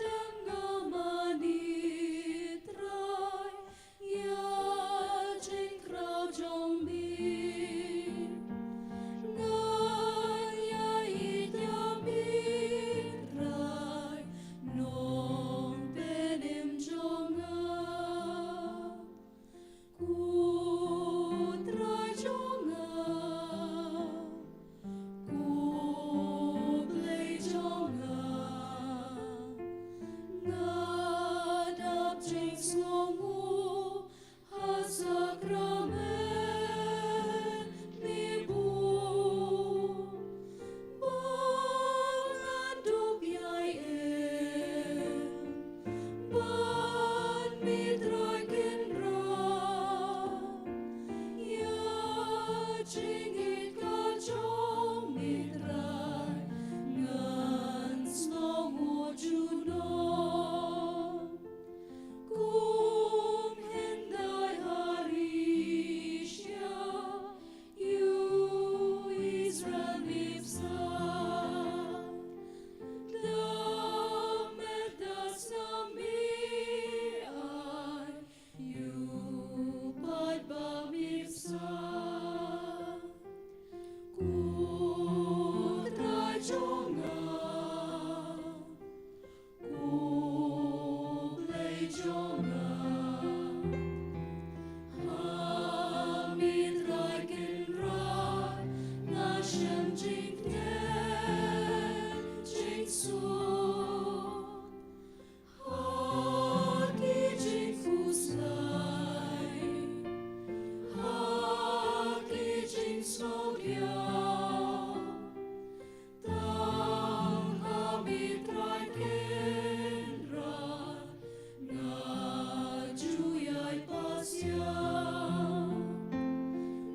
dem nga mane Trai, ïa jingkhraw jong me. Nga ïa ïeit ïa me Trai, nongpynim jong nga. Ko Trai jong nga, ko Blei jong nga, nga dap jingsngewnguh ha sakramen me bun. Ba ngan dup ïa i im ban me Trai Kynrad. Ïa jingïeit ka jong me Trai ngan sngewnguh junom. Kum hyndai ha ri sha ïa u Israel me bsa. Da met da snam me ai ïa u paidbah me bsa. Ko Trai jong nga, ko Blei jong nga, ha me Trai Kynrad nga shem jingkmen jingsuk. Ha ki jingkhuslai, ha ki jingsngewdiaw, tang ha me Trai Kynrad nga ju ïai pasiaw.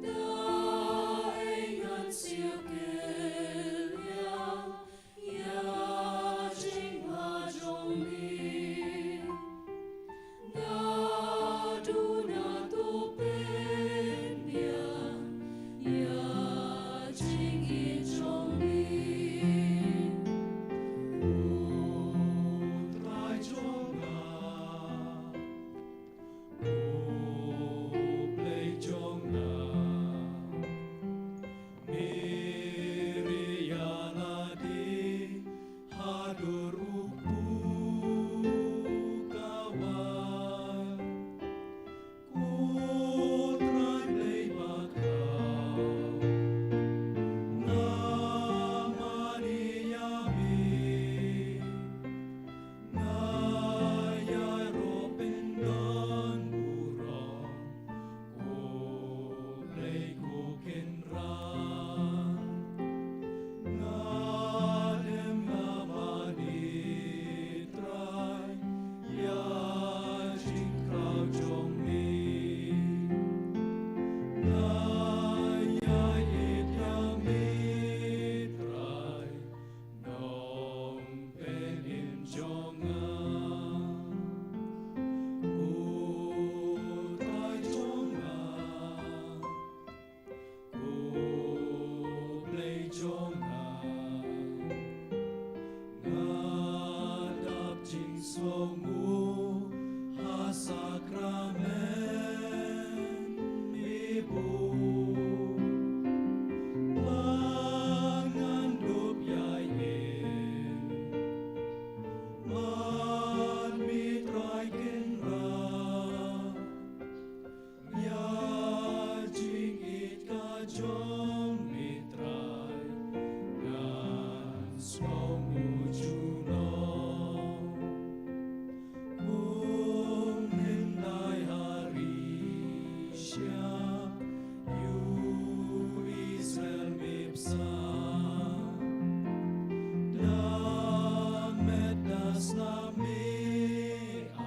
Da ei ngan siew kylliang ïa jingbha jong me. Naduh nangto pynbiang ïa jingïeit jong me. Ko Trai jong nga, ko Blei jong nga, me rieh ïa lade ha dur u kpu kawei. Ko Trai Blei bakhraw, nga mane ïa me, nga ïaroh pyndonburom, ko Blei ko Kynrad. Nga dem nga mane Sngewnguh ha sakramen i buh ba ngan dup ïa i. Mad mi Trai Kynrad, ïa jingïeit ka jong mi Trai ngan sngewnguh junom. Kum hyndai ha ri sha ïa u Israel mi bsa, da met da snam mi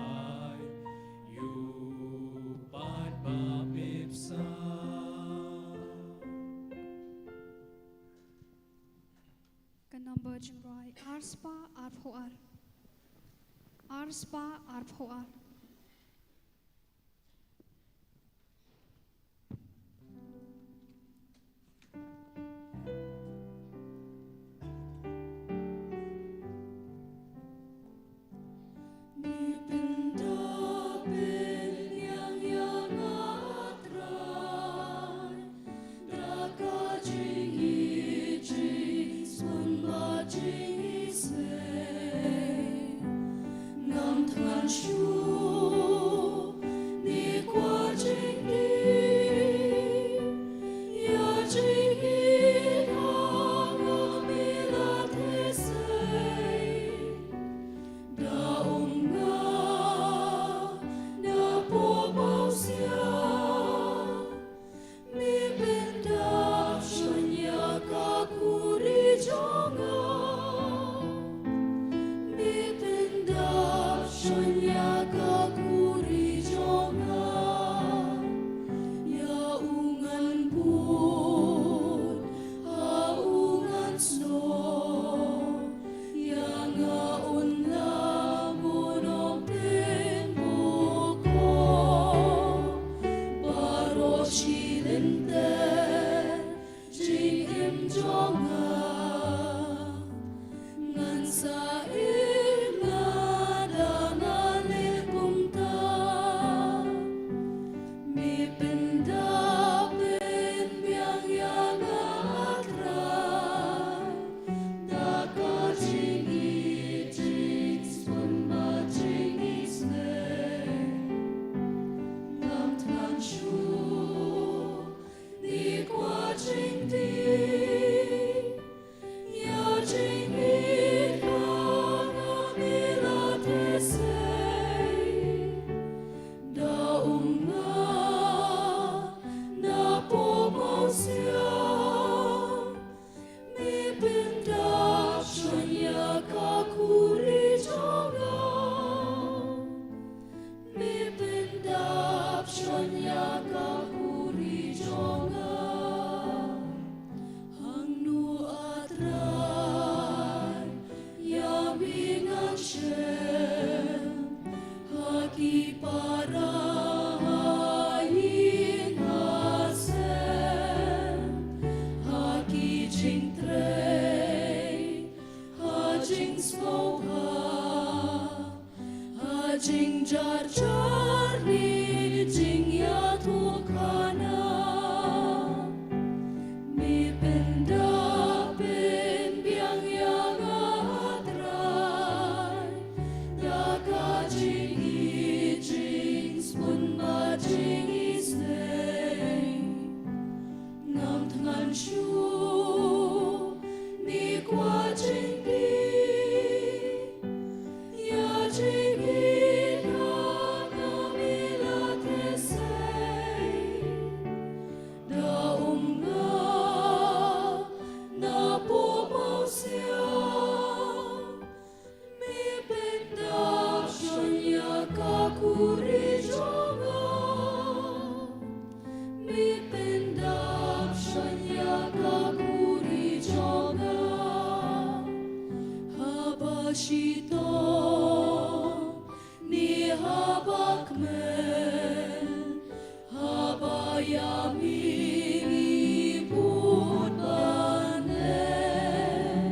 ai ïa u paidbah mi bsa. Ka number jingrwai ar spah arphew ar. Ar spah arphew ar. Ngi pynda pynbiang ïa nga Trai, da ka jingïeit, jingsngewbha, jingisynei. Ngam thngan shuh, ngi kwah jingdih, ïa jingïeit ha nga me la theh sei. Da um nga, da poh mawsiang, me pyndap shon ïa ka khuri jong nga. Me pyndap shon ïa ka khuri jong nga. Ïa u ngan bud, ha u ngan snoh. Ïa nga un lam, un ym pynbor, baroh shi lynter jingim jong nga. Ngan sa im nga da nga leh kumta. Me pyndap pynbiang ïa nga Trai, da ka jingïeit, jingsngewbha, jingisynei. Ngam thngan shuh, ngi kwah jingdih, ïa jingïeit ha nga me la theh sei. Da um nga, da poh mawsiang, me pyndap shon ïa ka khuri jong nga. Me pyndap shon ïa ka khuri jong nga. Hangno, A Trai, ïa me ngan shem? Ha ki para, ha ïing ha sem, ha ki jingtrei, ha jingsngewbha, ha jingjar jar ne jingïathuhkhana. Me pyndap pynbiang ïa nga Trai, da ka jingïeit, jingsngewbha, jingisynei. Ngam thngan shuh, ngi kwah jingdih, ïa jingïeit ha nga me la theh sei. Da um nga, da poh mawsiang, me pyndap shon ïa ka khuri jong nga. Me pyndap shon ïa ka khuri jong nga. Haba shitom ne haba kmen, haba ïa me ngi bud ban leh,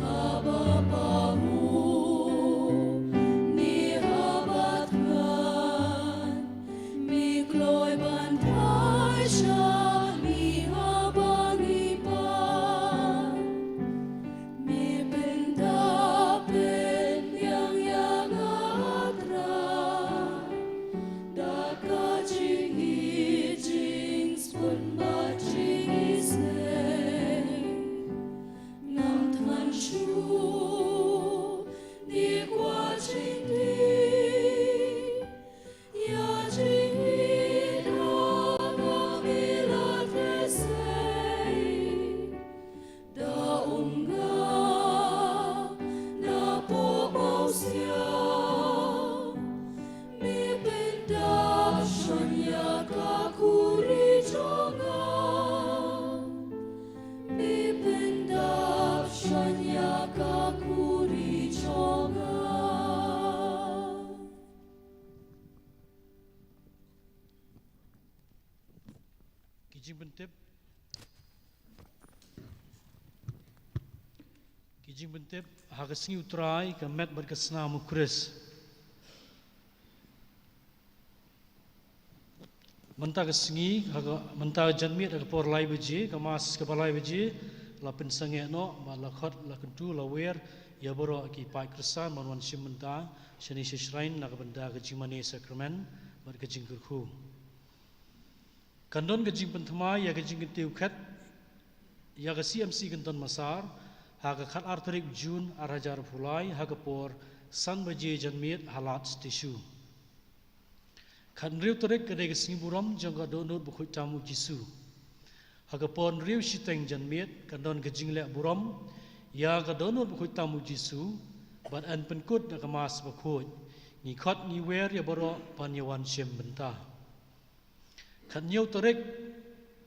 haba pahuh Jingpyntip. Ki jingpyntip ha ka sngi U Trai, ka met bad ka snam U Khrist. Mynta ka sngi, ha ka, mynta ka janmiet ha ka por lai baje, ka Mass kaba lai baje la pynsangeh noh, bad la khot la kyntu la wer ïa baroh ki paid Khristan ban wan shim bynta shane sha shrine na ka bynta ka jingmane sakramen bad ka jingkyrkhu. Kan don ka jingpynthymmai ïa ka jingkyntiew khet ïa ka C M C Kynton Massar ha ka khatar tarik Jun ar hajar arphew lai ha ka por san baje janmiet ha Lad Stishu. Khathynriew tarik ka dei ka sngi burom jong ka dohnud bakhuid tam U Jisu. Ha ka por hynriew shiteng janmiet kan don ka jingleh burom ïa ka dohnud bakhuid tam U Jisu bad yn pynkut da ka Mass bakhuid. Ngi khot ngi wer ïa baroh ban ïa wan shim bynta. Khathynñiew tarik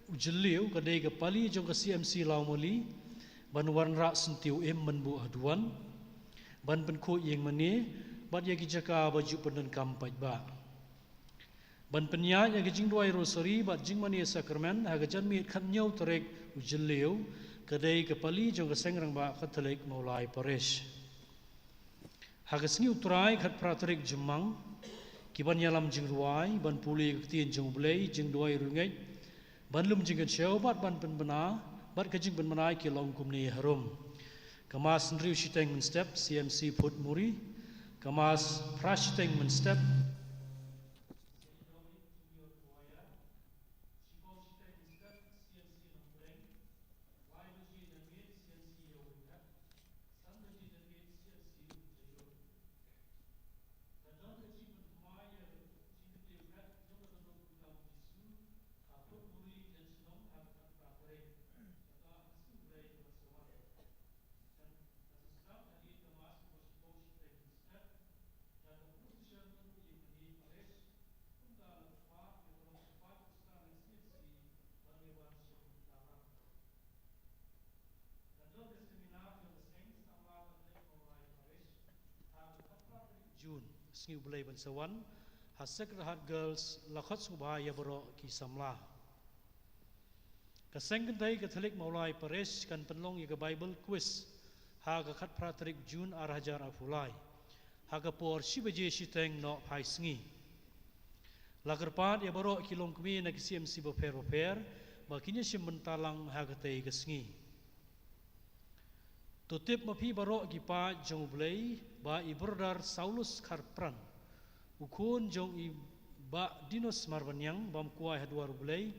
u Jylliew ka dei ka pali jong ka C M C Lawmali ban wanrah syntiew im mynbuh haduh wan, ban pynkhuid ïing mane bad ïa ki jaka ba ju pyndonkam paidbah. Ban pynïaid ïa ka jingduwai rosary bad jingmane sakramen ha ka janmiet khathynñiew tarik u Jylliew ka dei ka pali jong ka Seng Rangbah Katholik Mawlai Parish. Ha ka sngi U Trai khatphra tarik Jymmang, ki ban ïalam jingrwai, ban pule ka ktien jong U Blei, jingduwai riewngeit, ban lum jingkynshew bad ban pynbna bad ka jingpynbna ki long kumne harum. Ka Mass hynriew shiteng mynstep C M C Phutmuri. Ka Mass phra shiteng mynstep Jun, sngi U Blei ban sa wan, ha Sacred Heart Girls la khot sngewbha ïa baroh ki samla. Ka Seng Kynthei Katholik Mawlai Parish kan pynlong ïa ka Bible quiz ha ka khatphra tarik Jun ar hajar arphew lai ha ka por shi baje shiteng noh phai sngi. La kyrpad ïa baroh ki longkmie na ki C M C bapher bapher ba kin ïa shim bynta lang ha katei ka sngi. To tip ma phi baroh ki paid jong U Blei ba i Brother Saulus Kharpran, u khun jong i Bah Dinos Marbaniang, bam kwai ha dwar U Blei,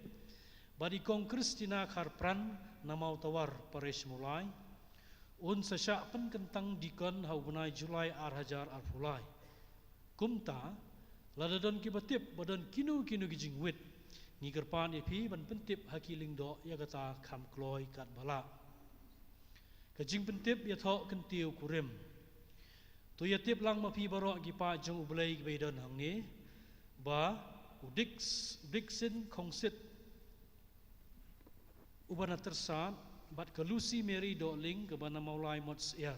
bad i Kong Christina Kharpran na Mawtawar, Parish Mawlai, un sa shah pynkyntang dikon ha u bnai July ar hajar arphew lai. Kumta, lada don kiba tip ba don kino kino ki jingwit, ngi kyrpad ïa phi ban pyntip ha ki lyngdoh ïa kata kham kloi katba lah. Ka jingpyntip ïathoh kyntiew kurim. To ïatip lang ma phi baroh ki paid jong U Blei kiba ïadon hangne, ba u Dix-, u Dixon Khongsit uba na Tyrsad, bad ka Lucy Mary Dohling kaba na Mawlai Motsyiar,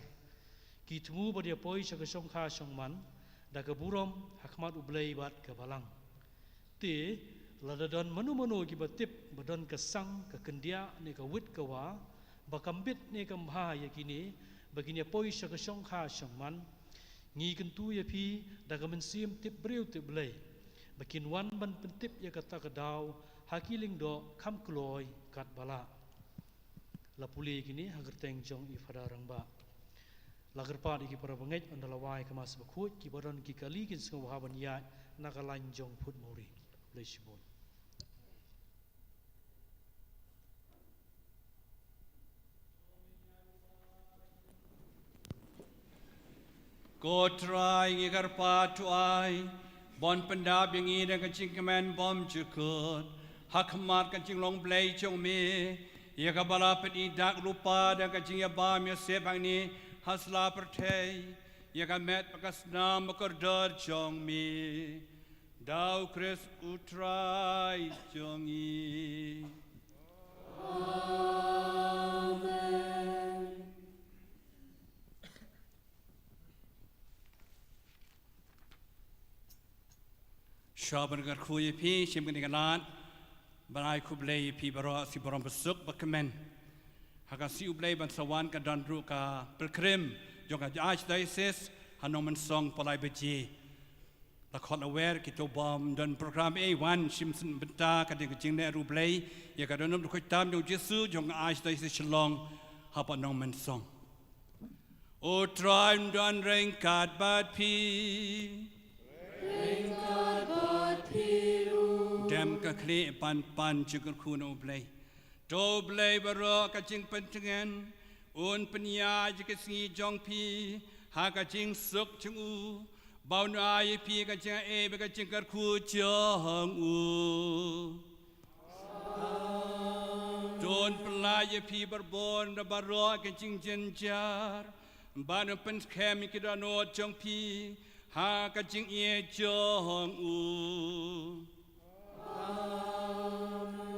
ki thmu ba dei poi sha ka shongkha shongman da ka burom ha khmat U Blei bad ka balang. Te, lada don mano mano kiba tip ba don ka sang, ka kyndiah ne ka wit ka wa, ba kam bit ne kam bha ïa kine, ba kin ïa poi sha ka shongkha shongman, ngi kyntu ïa phi da ka mynsiem tip briew tip Blei ba kin wan ban pyntip ïa kata ka daw ha ki lyngdoh kham kloi katba lah. La pule ïa kine ha kyrteng jong i Phadar Rangbah. La kyrpad ïa ki para bangeit, ynda la wai ka Mass bakhuid, kiba don ki kali kin sngewbha ban ïaid na ka lain jong Phutmuri. Blei shibun. Ko Trai, ngi kyrpad, to ai ban pyndap ïa ngi da ka jingkmen bymjukut ha khmat ka jinglong Blei jong me, ïa kaba la pyni dak lypa da ka jingïabam ïasep hangne ha sla pyrthei, ïa ka met bad ka snam bakordor jong me. Da U Khrist U Trai jong ngi. Amen. Sha ban kyrkhu ïa phi, shim kane ka lad. Ban ai khublei ïa phi baroh, sngi baroh basuk bakmen. Ha ka sngi U Blei ban sa wan ka don ruh ka pilgrim jong ka Archdiocese ha Nongmensong, phew lai baje. La khot la wer, kito bym don program ei, wan shim sngewbha, ka dei ka jingleh ruh U Blei ïa ka dohnud khuid tam jong U Jisu jong ka Archdiocese Shillong hapoh Nongmensong. U Trai un don ryngkat bad phi. Ryngkat bad phi ruh. Dem ka khlieh ban pan jingkyrkhu na U Blei. To U Blei baroh ka jingpyntngen un pynïaid ïa ka sngi jong phi ha ka jingsuk jong u, ba un ai ïa phi ka jingaiei bad ka jingkyrkhu jong u. To un pyllait ïa phi barabor na baroh ka jingjynjar, bad un pynskhem ïa ki dohnud jong phi ha ka jingïeit jong u.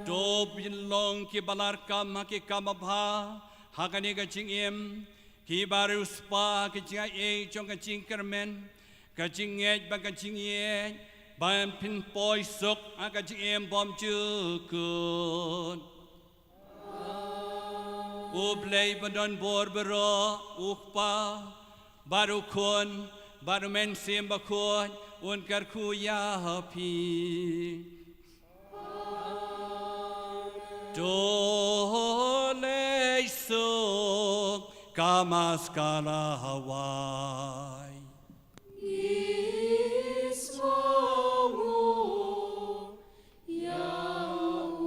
To phin long kiba la rkam ha ki kam babha ha kane ka jingim, kiba riewspah ha ka jingaiei jong ka jingkyrmen, ka jingngeit bad ka jingïeit, ban pynpoi suk ha ka jingim bymjukut. U Blei ba don bor baroh, U Kpa, bad U Khun, bad U Mynsiem Bakhuid, un kyrkhu ïa phi. To leit suk, ka Mass ka la wai. Ngi sngewbha ïa U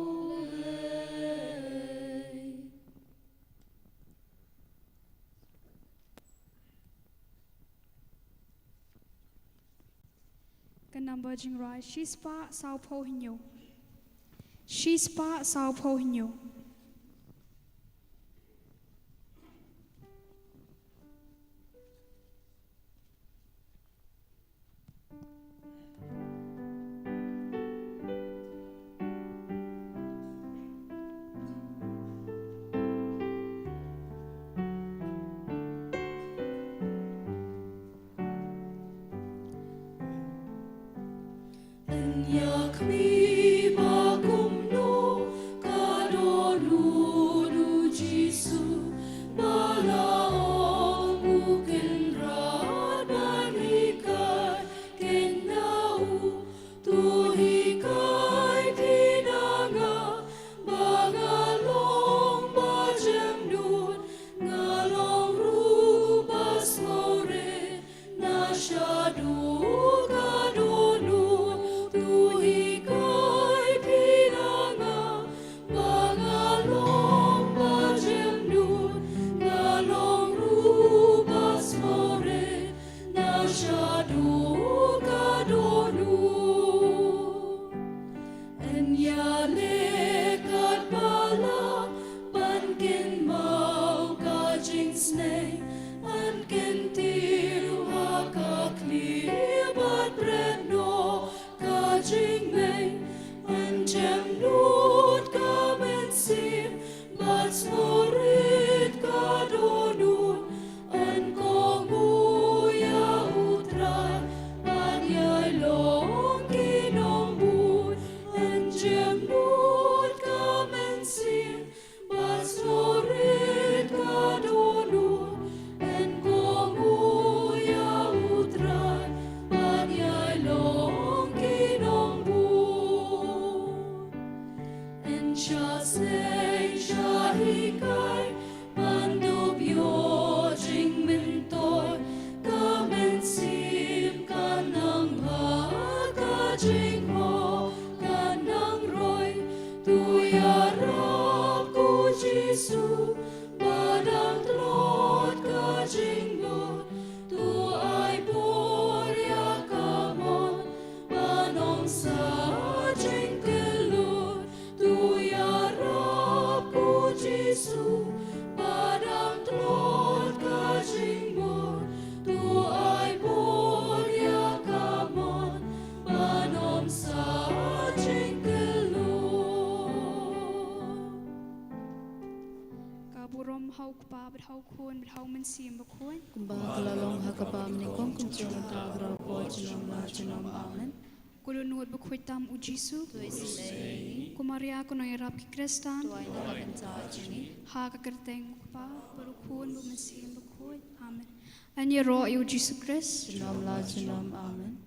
Blei. Ka number jingrwai shispah sawphew hynñiew. Shispah sawphew hynñiew. Yn ïa khmih ba kumno ka dohnud U Jisu ba la ong, u Kynrad ban hikai kynja u. To hikai phi na nga ba nga long ba jemnud, nga long ruh ba sngewrit na shaduh ka dohnud. To hikai phi na nga ba nga long ba jemnud, nga long ruh ba sngewrit na shaduh ka dohnud. Yn ïaleh katba lah ban kynmaw ka jingsneng, yn kyntiew ha ka khlieh bad bret noh ka jingmeng, yn jemnud ka mynsiem bad sngewrit ka dohnud, yn kohnguh ïa U Trai bad ïai long ki nongbud, yn jemnud ka mynsiem bad sngewrit ka dohnud, yn kohnguh ïa U Trai bad ïai long ki nongbud. Yn shah sneng shah hikai ban dup ïoh jingmyntoi, ka mynsiem kan nang bha, ka jinghok kan nang roi. To ïarap ko Jisu ba dang tlot ka jingmut, to ai bor ïa ka mon ban ong sa jingkyllut. To ïarap ko Jisu ba dang tlot ka jingmut, to ai bor ïa ka mon ban ong sa jingkyllut. Ka burom ha U Kpa bad ha U Khun bad ha U Mynsiem Bakhuid. Kumba ka la long ha kaba mynnyngkong, kumjuh, mynta, baroh por, junom la junom. Amen. U Dohnud Bakhuid tam u Jisu. To isynei ïa ngi. Ko Maria ko nongïarap ki Khristan. To ai na ka bynta jong ngi. Ha ka kyrteng u Kpa bad u Khun bad u Mynsiem Bakhuid. Amen. Ngan ïaroh ïa u Jisu Khrist. Junom la junom. Amen.